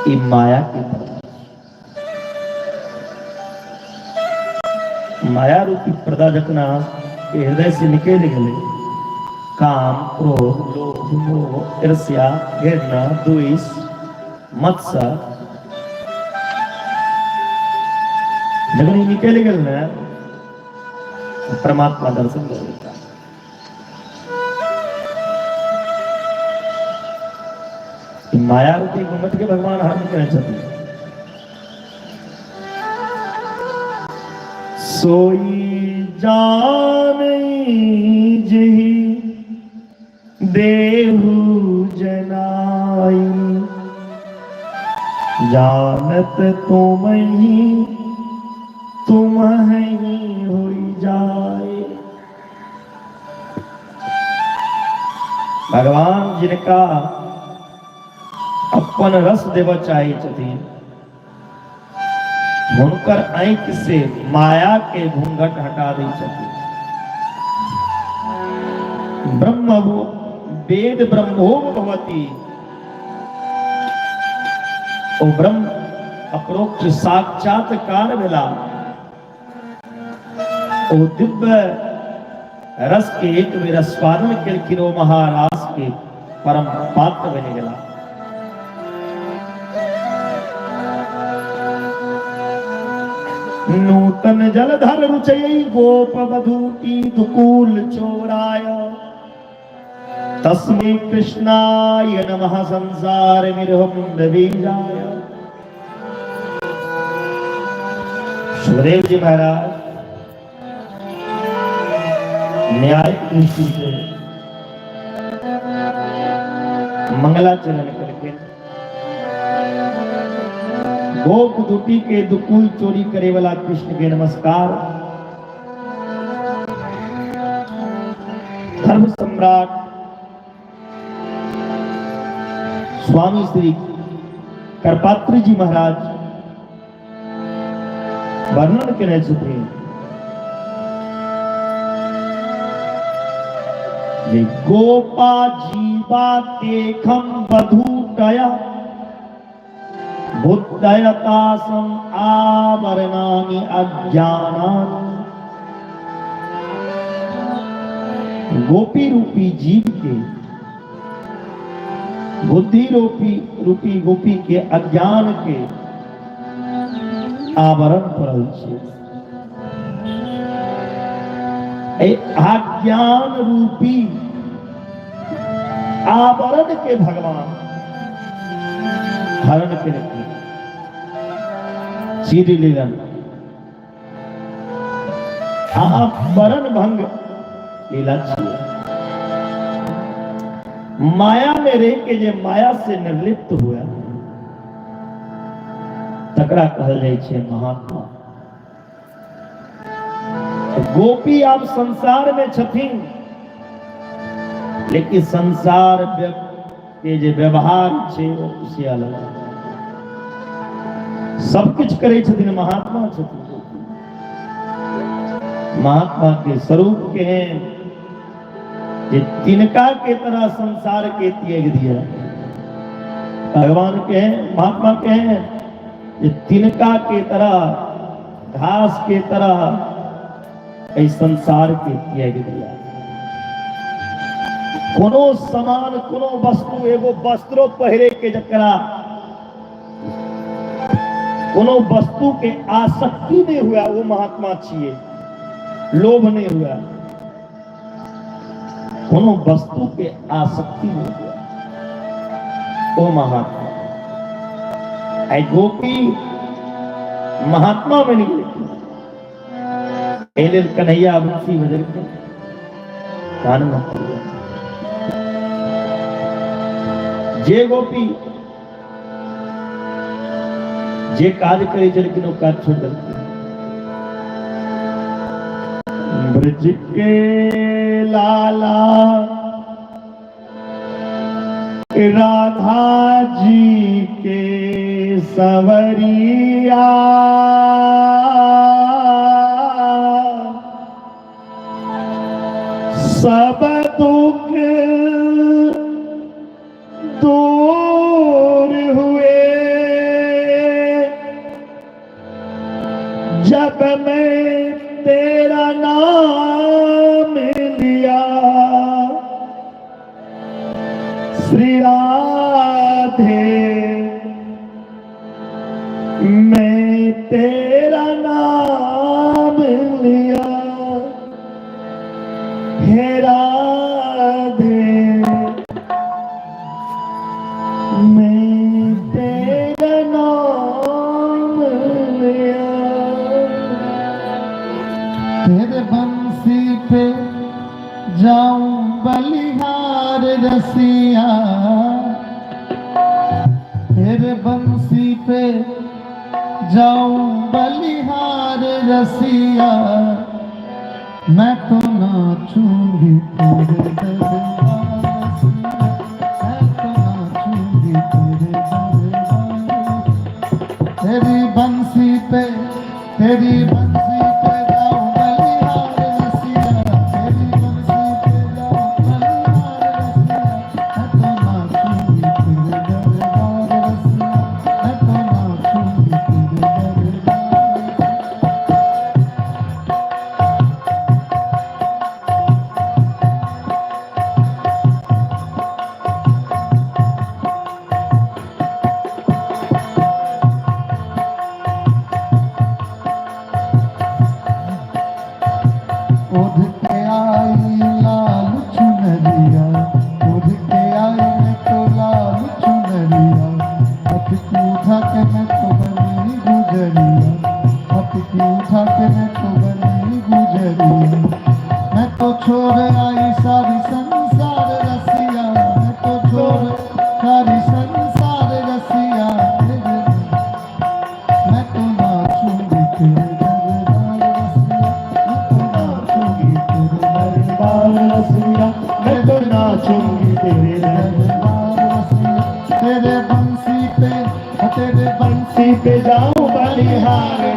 ई माया के पर्दा। माया रूपी पर्दा जखन अहाँ के हृदय से निकलि गेलै, काम, क्रोध, लोभ, मोह, ईर्ष्या, घृणा, द्वेष, मत्सर जखन ई निकलि गेल ने, परमात्मा दर्शन दऽ देता। माया रूपी घूंघट के भगवान हरण केने छथिन।
सोई जान जही देहु जनाई, जानत तुमही तुमही होई जाए।
भगवान जिनका अपन रस देबऽ चाहै छथिन, हुनकर आँखि से माया के घूंघट हटा दै छथिन। ब्रह्म वेद ब्रह्मो भवति, ओ ब्रह्म अपरोक्ष साक्षात्कार भेला, ओ दिव्य रस के एक बेर आस्वादन केलखिन, ओ महारास के परम पात्र बनि गेला। नूतन जलधर रुचय गोप बधूटी दुकूल चोराय, तस्मै कृष्णाय नमः संसार विरहमुंड बीजाय। सुखदेव जी महाराज न्याय दृष्टि से मंगलाचरण करके गोप दुटी के दुकुल चोरी करे वाला कृष्ण के नमस्कार। धर्म सम्राट स्वामी श्री करपात्री जी महाराज वर्णन केने छथिन जे गोपा जीवा देखम बधूटया बुद्धयतासम आवरणानि अज्ञानानि। गोपी रूपी जीव के बुद्धि रूपी रूपी गोपी के अज्ञान के आवरण पड़ल छै। एहि अज्ञान रूपी आवरण के भगवान हरण केलखिन, चीर लेलन। आवरण भंग लीला छियै। माया में रह के जे माया से निर्लिप्त हुए तकरा कहल जाइ छै महात्मा। गोपी आब संसार में छथिन, लेकिन संसार के जे व्यवहार छै ओ से अलग। सब किछु करै छथिन, महात्मा छथिन। गोपी महात्मा के स्वरूप केहन जे तिनका के तरह संसार के त्याग दिया भगवान के हैं, महात्मा के हैं जे तिनका के तरह, घास के तरह एहि संसार के त्याग दिया। कोनो सामान, कोनो वस्तु, एगो वस्त्रो पहिरे के जकरा कोनो वस्तु के आसक्ति नहीं हुआ, वो महात्मा छिए। लोभ नहीं हुआ, कोनो वस्तु के आसक्ति नहीं हुआ, ओ महात्मा। आई गोपी महात्मा बनि गेलखिन, एहि लेल कन्हैया बंसी बजेलखिन, कान में पड़ि। जे गोपी जे काज करै छलखिन ओ काज छोड़ि देलखिन। ब्रज के लाला राधा जी के सवरिया, सब दुख दूर हुए जब मैं तेरा नाम लिया। श्री राधे मैं तेरा नाम लिया, हे राधे मैं तेरा नाम लिया।
तेरे बंसी पे जाऊं बलिहार रसिया, तेरे बंसी पे जाऊं बलिहार रसिया, मैं तो नाचूंगी तेरे दरबार रसिया, मैं तो नाचूंगी तेरे दरबार। तेरी बंसी पे, तेरी बंसी पे जाऊं बलिहार रसिया, तेरी बंसी पे जाऊं बलिहार रसिया, मैं तो नाचूंगी तेरे दरबार रसिया, मैं तो नाचूंगी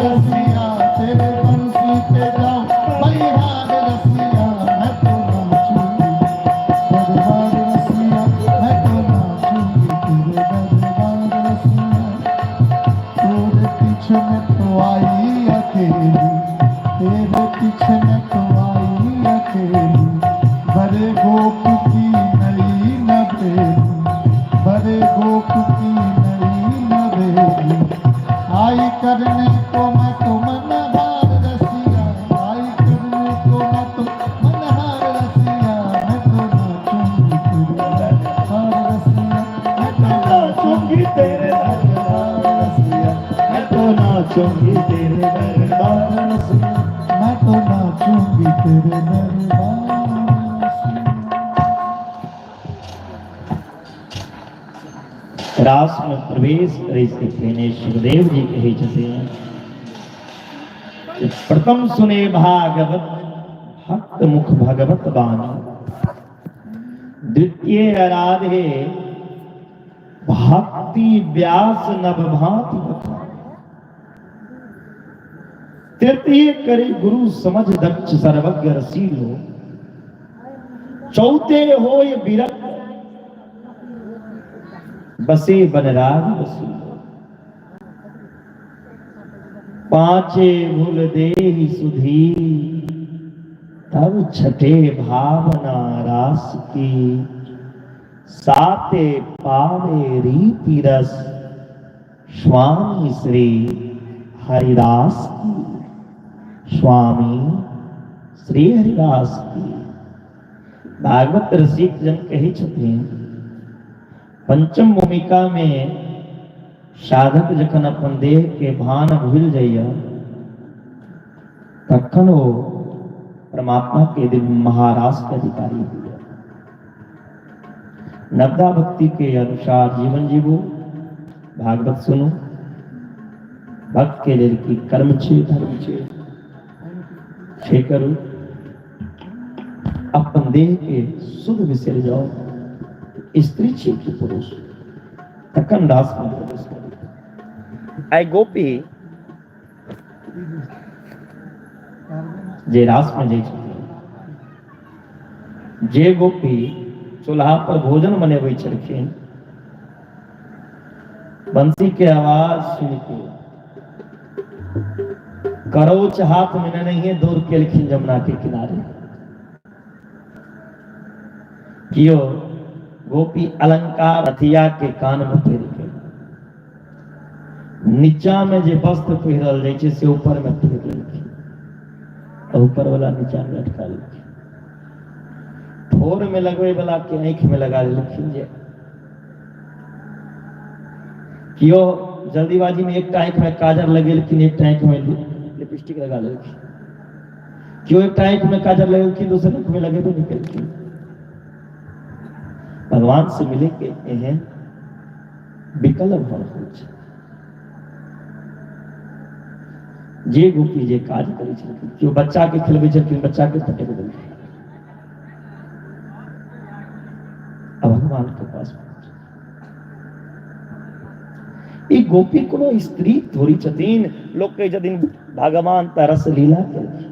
रसिया, तेरे बंसी पे जाऊं बलिहार रसिया, मैं तो नाचूंगी दरबार रसिया, मैं तो नाचूंगी तेरे दरबार रसिया। तेरे पीछे मैं तो आई अकेली, तेरे पीछे मैं तो आई अकेली, बड़े गोप की नई नवेली, बड़े गोप की नई नवेली, आई करने को मैं तो मनहार रसिया, आई करने को मैं तो मनहार रसिया, मैं तो नाचूंगी तेरे दरबार रसिया, मैं तो नाचूंगी तेरे दरबार रसिया, मैं तो नाचूंगी तेरे दरबार रसिया, मैं तो नाचूंगी तेरे दरबार रसिया।
रास में प्रवेश करै से पहिने सुखदेव जी कहै छथिन, प्रथम सुने भागवत भक्त मुख भगवत बानी, द्वितीय आराधे भक्ति व्यास नव भांति बखानी, तृतीय करे गुरु समझ दक्ष सर्वज्ञ रसीलो, चौथे होय विरक्त बसे बनराज बसीलो, पांचे भूल देहि सुधी, तब छठे भावना रास की, साते पावे रीति रस, स्वामी श्री हरिदास की, स्वामी श्री हरिदास की। भागवत रसिक जन कहै छथिन, पंचम भूमिका में साधक जखन अपन देह के भान भूल जाइए तखन ओ परमात्मा के दिव्य महारास के अधिकारी हुए। नवधा भक्ति के अनुसार जीवन जीवू, भागवत सुनू, भक्त के लेल की कर्म छे धर्म छे छे करू, अपन देह के शुद्ध बिसरि जाओ, स्त्री छी कि पुरुष, तखन रास में प्रवेश करू। आइ गोपी जे रास में जाइ छथिन, जे गोपी चूल्हा पर भोजन बनेबै छलखिन, बंसी के आवाज सुन के करौच हाथ में नहीं दौड़ केलखिन जमुना के किनारे। कियो गोपी अलंकार अथिया के कान में पहिर के नीचा में जे वस्त्र पहिरल जाइ छै से ऊपर में पहिर लेलखिन, ऊपर वाला नीचा में लटका लेलखिन, ठोर में लगबै वाला के आँखि में लगा लेलखिन। जे कियो जल्दीबाजी में एकटा आँखि में काजर लगेलखिन, एकटा आँखि में लिपस्टिक लगा लेलखिन, कियो एकटा आँखि में काजर लगेलखिन, दोसर आँखि में लगेबे नहि केलखिन। भगवान से मिले के एहन विकल्प भऽ रहल छै। जे गोपी जे काज करै छलखिन, केओ बच्चा के खिलबै छलखिन, बच्चा के पटकि देलखिन, आ भगवान के पास ई गोपी कोनो स्त्री थोड़ी छथिन। लोक कहै छथिन भगवान तऽ रस लीला केलखिन,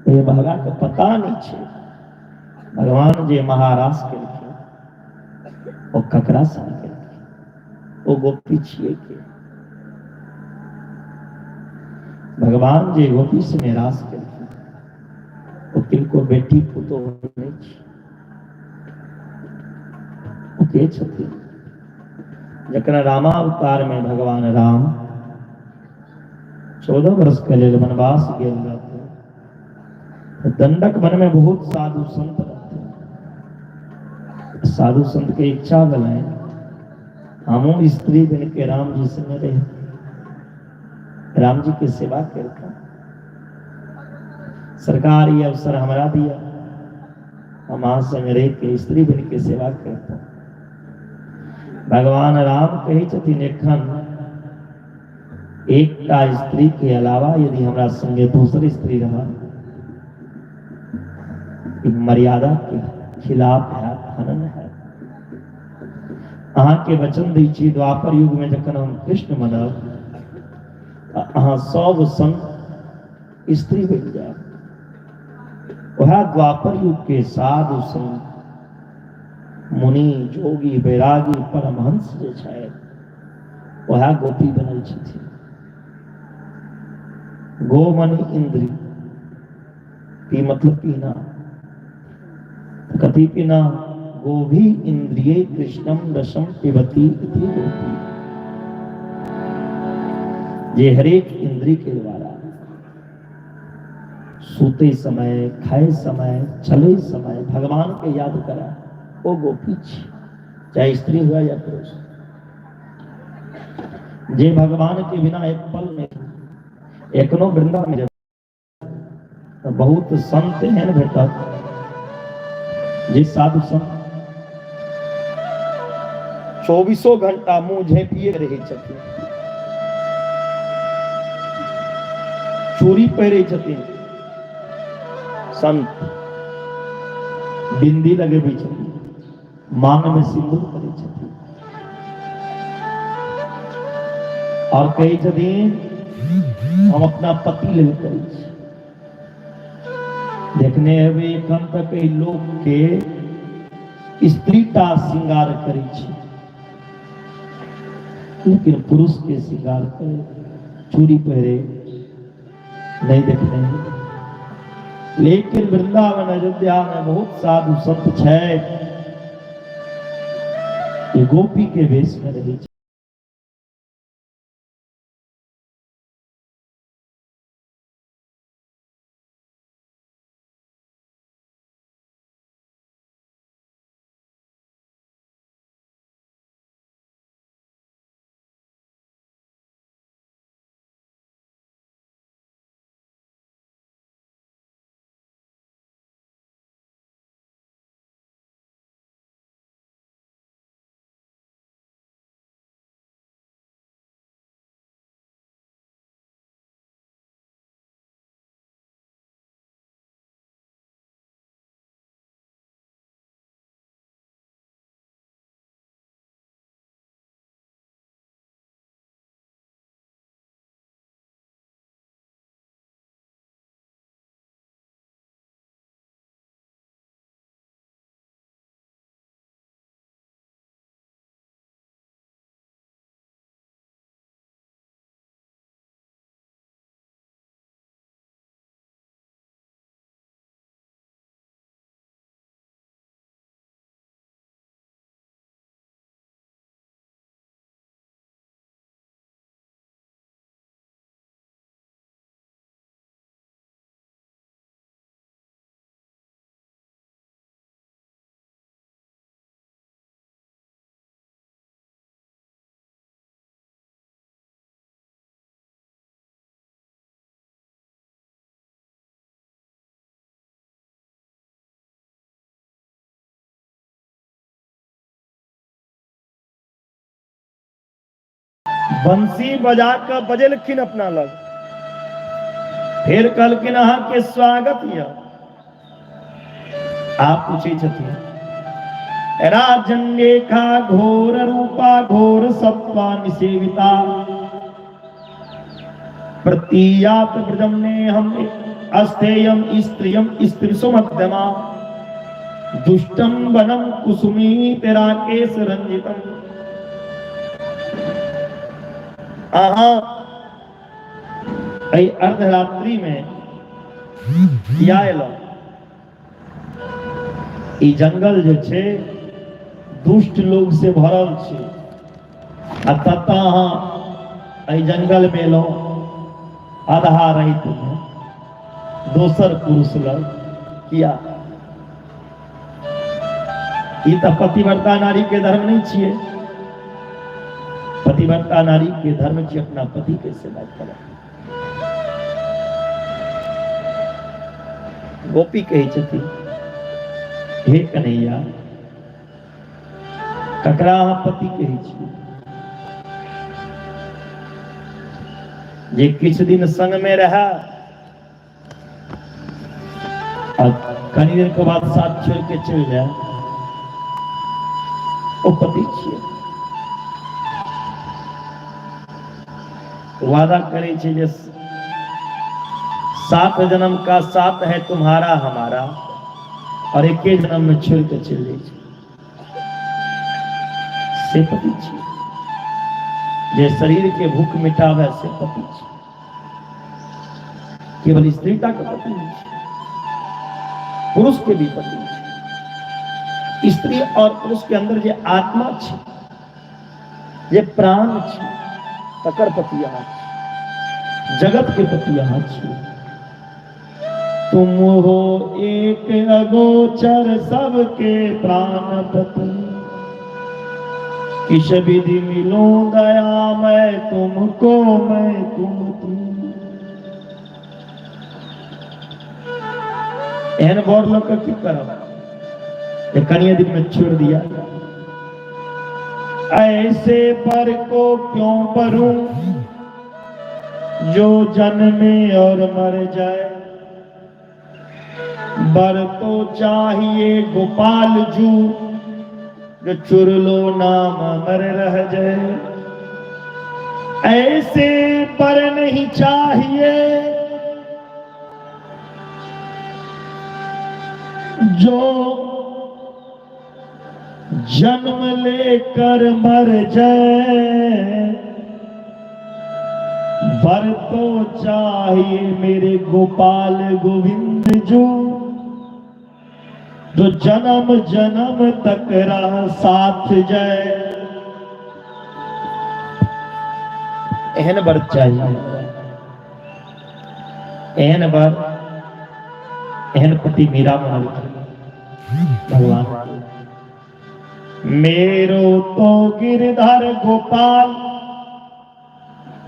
ए भगवान के पता नहि छै भगवान जे महारास केलखिन ओ ककरा संग केलखिन, ओ गोपी छियै के? भगवान जे गोपी संगे रास केलखिन ओ किनको बेटी पुतोह नहि छै, ओ के छथिन? जखन रामावतार में भगवान राम 14 वर्ष के लेल वनवास गेल रहथिन, दंडक वन में बहुत साधु संत रहथिन। साधु संत के इच्छा भेलनि हमहूँ स्त्री बन के राम जी संगे रही, राम जी के सेवा करता, सरकार ये अवसर हमरा दिया, हम अहाँ संगे रह के स्त्री बन के सेवा करता। भगवान राम कहै छथिन एखन एकटा स्त्री के अलावा यदि हमरा संगे दोसर स्त्री रह, ई मर्यादा के खिलाफ हैत, हनन हैत। अहाँ के वचन दै छी द्वापर युग में जखन हम कृष्ण बनब अहाँ सब संत स्त्री बनि जायब। वएह द्वापर युग के साधु संत मुनि जोगी वैरागी परमहंस जे छथि वएह गोपी बनल छथिन। गो मने इंद्री, पी मतलब पीना, कथी पीना? गोभी इंद्रिय कृष्णम रसम पिबती इति गोपी। जे हरेक इंद्री के द्वारा सूते समय, खाए समय, चले समय भगवान के याद करा, ओ गोपी छी, चाहे स्त्री हुआ या पुरुष। जे भगवान के बिना एक पल नहीं, एखनो वृंदावन में तऽ बहुत संत एहन भेटत जे साधु संत चौबीसों घंटा मुंह झेपिए रहै छथिन, चूड़ी पहिरै छथिन संत, बिंदी लगेबै छथिन, मांग में सिंदूर करै छथिन और कहै छथिन हम अपना पति लेल करै छी। देखने हेबै एखन तक एहि लोक के स्त्री टा श्रृंगार करै छै, लेकिन पुरुष के श्रृंगार करे चूड़ी पहिरे नहीं देखने हेबै। लेकिन वृंदावन अयोध्या में बहुत साधु संत छै जे गोपी के वेश में रहै छै। बंसी बजा कऽ बजेलखिन अपना लग, फेर कहलखिन अहाँके स्वागत यऽ। आप पूछै छथिन राजन्येखा घोर रूपा घोर सत्वा निसेविता प्रतीयात ब्रजम ने हम अस्तेयम स्त्रियम स्त्रीसु मध्यमा दुष्टम वनम कुसुमी तेरा केश रंजितम। अहाँ एहि अर्धरात्रि में किया एलहुँ? ई जंगल जे छै दुष्ट लोग से भरल छै, आ ततऽ अहाँ एहि जंगल में एलहुँ आधा राति में दोसर पुरुष लग किया? ई तऽ पतिव्रता नारी के धर्म नहीं छियै। पतिव्रता नारी के धर्म छियै अपना पति के सेवा करब। गोपी कहै छथिन हे कन्हैया, ककरा अहाँ पति कहै छियै? जे किछु दिन संग में रहै आ कनी दिन के बाद साथ छोड़ के चलि जाए, ओ पति छियै। वादा करै छै जे सात जन्म का सात है तुम्हारा हमारा, और एके जन्म में छोड़ के चलि जाइ छै। से पति छी जे शरीर के भूख मिटावे, से पति छी। केवल स्त्री टा के पति नहीं छै, पुरुष के भी पति छै। स्त्री और पुरुष के अंदर जे आत्मा छै, जे प्राण छै, तकर पति अहाँ छी, जगत के पति अहाँ छी। तुम हो एक अगोचर सबके प्राणपति, किस विधि मिलूं दया मैं तुमको मैं कुमति। एहन बड़ लोग के की करब जे कनिए दिन में छोड़ दिया। ऐसे पर को क्यों बरूं जो जन्मे और मर जाए, बर तो चाहिए गोपाल जू जो चुर लो नाम मर रह जाए। ऐसे पर नहीं चाहिए जो जन्म लेकर मर जाए, वर तो चाहिए मेरे गोपाल गोविंद जो जो जन्म जन्म तक रह साथ जाए। एहन वर चाहिए, एहन वर, एहन पति मीरा बनलखिन भगवान। मेरो तो गिरधर गोपाल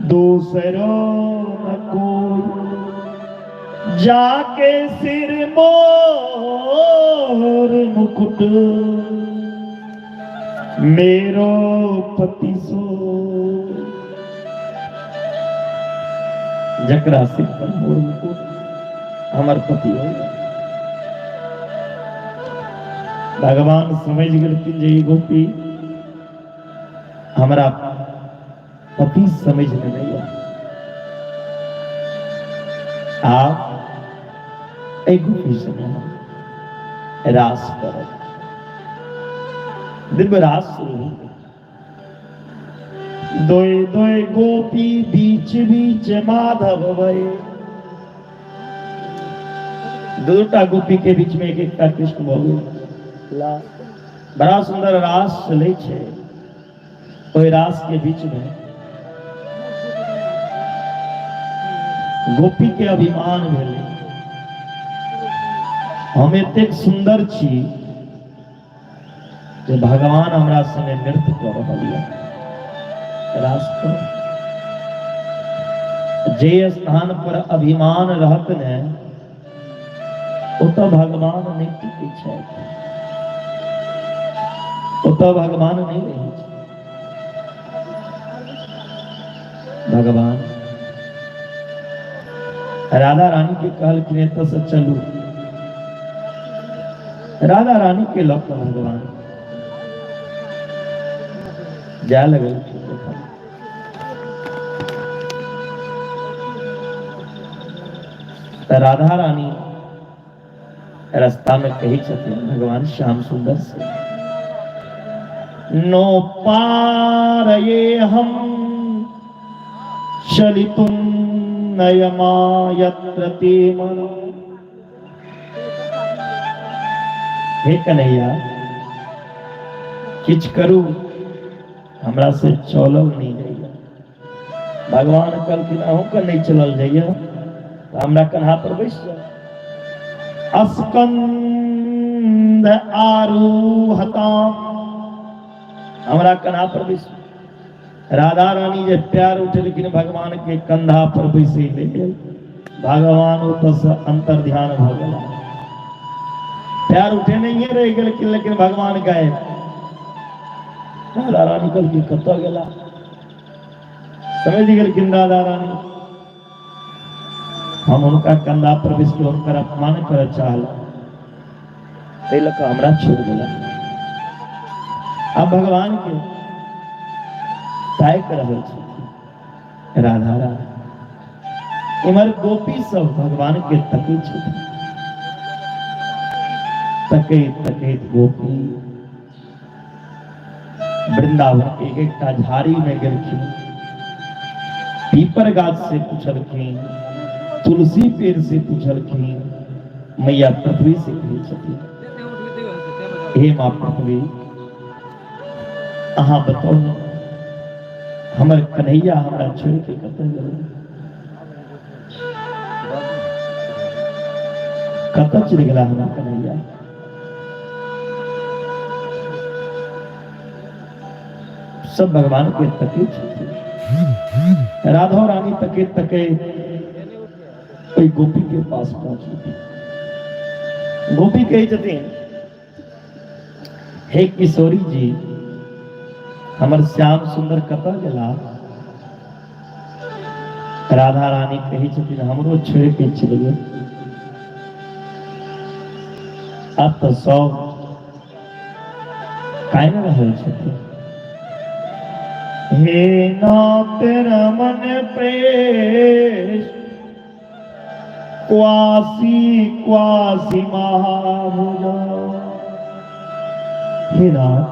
दूसरो न कोई, जाके सिर मोर मुकुट मेरो पति सो। जकरा सिर पर मोर मुकुट हमर पति हो। भगवान समझ गेलखिन जे ई गोपी हमरा पति समझ में नहीं आया। आप एहि गोपी संगे हम रास करब। दिव्य रास शुरू हो गेल। दोय दोय गोपी बीच बीच माधव भये। दूटा गोपी के बीच में एक एकटा कृष्ण भऽ गेल। बड़ा सुंदर रास चलै छै। ओहि रास के बीच में गोपी के अभिमान भेलै, हम एतेक सुंदर छी जे भगवान हमरा संगे नृत्य कऽ रहल यऽ, रास कऽ। जे स्थान पर अभिमान रहत ने, ओतऽ भगवान नहि टिकै छथि, ओतऽ भगवान नहि रहै छै। भगवान राधा रानी के कहलखिन एतऽ से चलू। राधा रानी के लऽ कऽ भगवान जाय लगलखिन। तऽ राधा रानी रास्ता में कहै छथिन भगवान श्याम सुंदर से, नो पार ये हम चलितुम नयमा यत्र ते मनो। हे कन्हैया, किछु करू, हमरा से चलल नहीं जाइए। भगवान कहलखिन अहूँके नहि चलल जाइए तऽ हमरा कन्हा पर बैस जाउ। स्कंद आरूहता, हमरा कन्हा पर बैस। राधा रानी जे प्यार उठेलखिन भगवान के कंधा पर बैसै लेल, भगवान ओतऽ अंतर ध्यान भऽ गेला। पैर उठे नहीं रहि गेलखिन, लेकिन भगवान गायब। राधा रानी कहलखिन कतऽ गेला? समझ गेलखिन राधा रानी, हम हुनका कंधा पर बैस के हुनकर अपमान करऽ चाहलहुँ, ताहि लऽ कऽ हमरा छोड़ि देलक। आब भगवान के ताकि रहल छथिन। राधा राधा। इम्हर गोपी सब भगवान के तकै छथिन, तकैत तकैत गोपी वृंदावन के एक एकटा झाड़ी में गेलखिन, पीपर गाछ से पूछलखिन, तुलसी पेड़ से पूछलखिन, मैया पृथ्वी से कहै छथिन, हे माँ पृथ्वी, अहाँ बताउ ने, हमर कन्हैया हमरा छोड़ि के कतऽ गेल, कतऽ चलि गेला हमर कन्हैया? सब भगवान के तकै छथिन। राधा रानी तके तके ओहि गोपी के पास पहुंचलखिन। गोपी कहै छथिन, हे किशोरी जी, हमर श्याम सुंदर कतऽ गेला? राधा रानी कहै छथिन, हमरो छोड़ि के चलि गेल। आब तऽ सब कानि रहल छथिन। हे नाथ रमन प्रेष क्वासी क्वासी महाभुज, हे नाथ,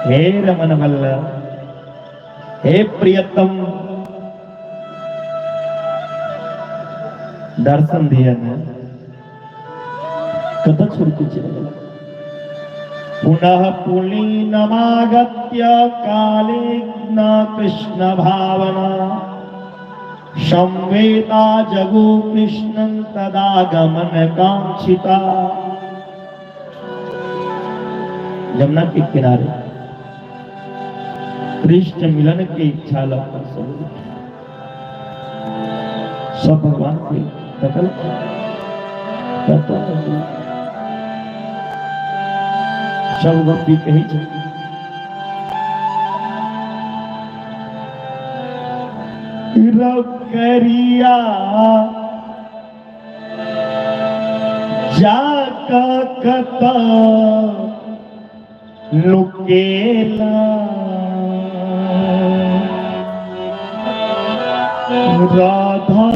हे रमन वल्लभ, हे प्रियतम, दर्शन दिया ने, कतऽ छोड़ के चलि गेल? पुनः पुलीनमागत्य कालेन कृष्ण भावना संवेदा जगु कृष्णं तदा गमन कांक्षिता। यमुना के किनारे कृष्ण मिलन की इच्छा लगकर सब सब भगवान के दखल सब गोपी कहै छै, करिया जाक कत लुकेला, राधा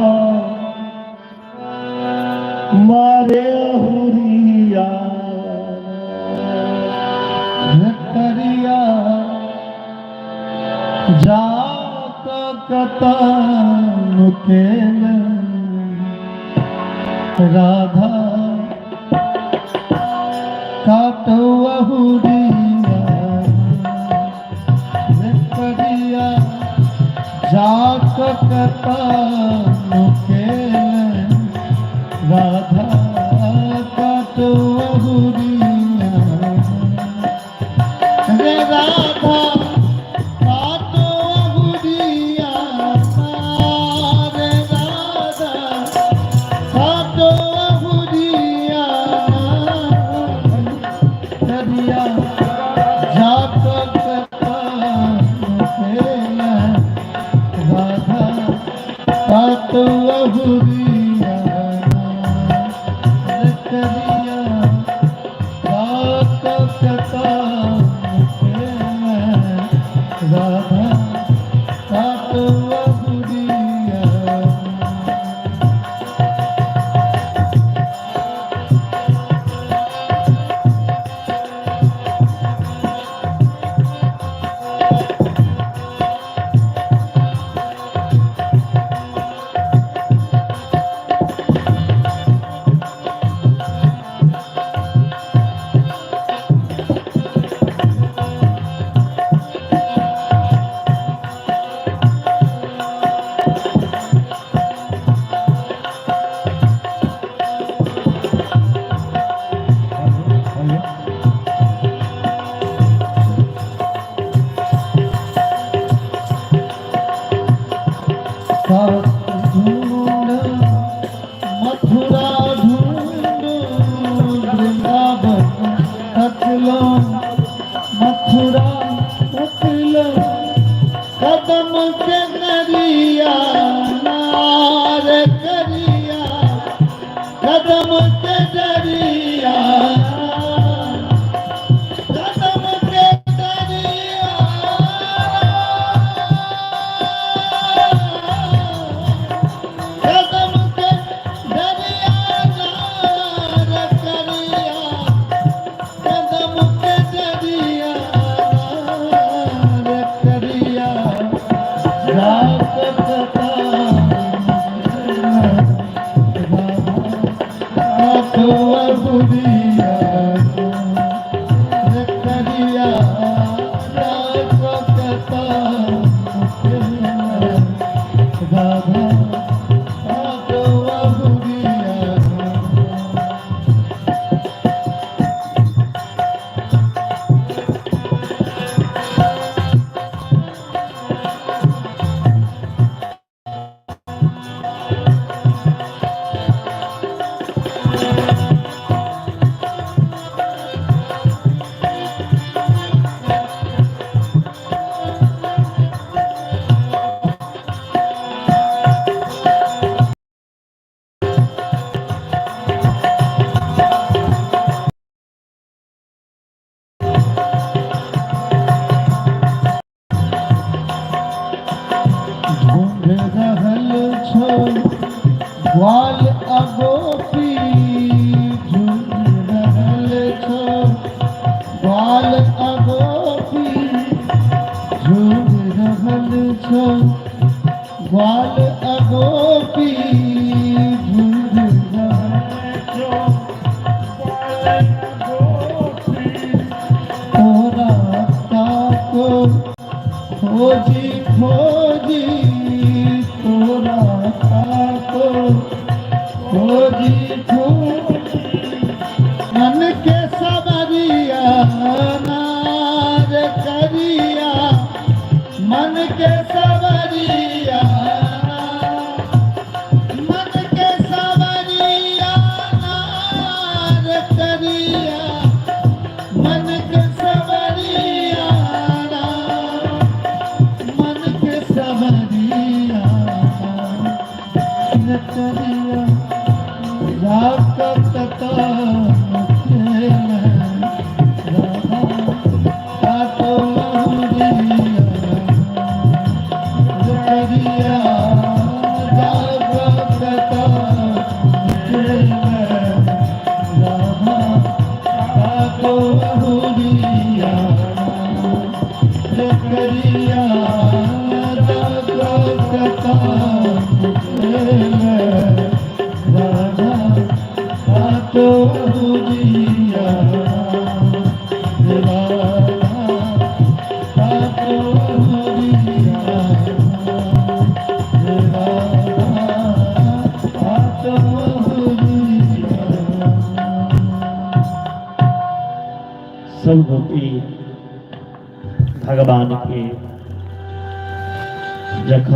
मारे हुरिया,
करिया जाक कत लुकेला, राधा काटो अहुरिया, करिया जाक कत लुकेला, राधा काटो अहुरिया, रे राधा काटो अहुरिया, रे राधा काटो अहुरिया, करिया जाक कत लुकेला, राधा काटो अहुरिया, करिया जाक कत लुकेला, राधा काटो अहुरिया। सात ढूंढ मथुरा ढूंढ वृंदावन तकलो, मथुरा तकलो, कदम के नरिया नार करिया, कदम के डरिया, कदम के डरिया। राधा काटो अंगुरिया। ढूंढ रहल छो ग्वाल अगोपी, ढूंढ रहल छो ग्वाल अगोपी, ढूंढ रहल छो ग्वाल अगोपी, ढूंढ रहल छो ग्वाल अगोपी। तोरा ताको खोजी खोजी, तोरा ताको खोजी खोजी, मन के सवरिया नार करिया, मन के सवरिया, मन के सवरिया नार करिया, मन के सवरिया, मन के सवरिया करिया, रात राधा काटो करिया, राधा काटो अंगुरिया, करिया, राधा काटो अंगुरिया, राधा काटो अंगुरिया, राधा काटो अंगुरिया।
सब गोपी भगवान के जखन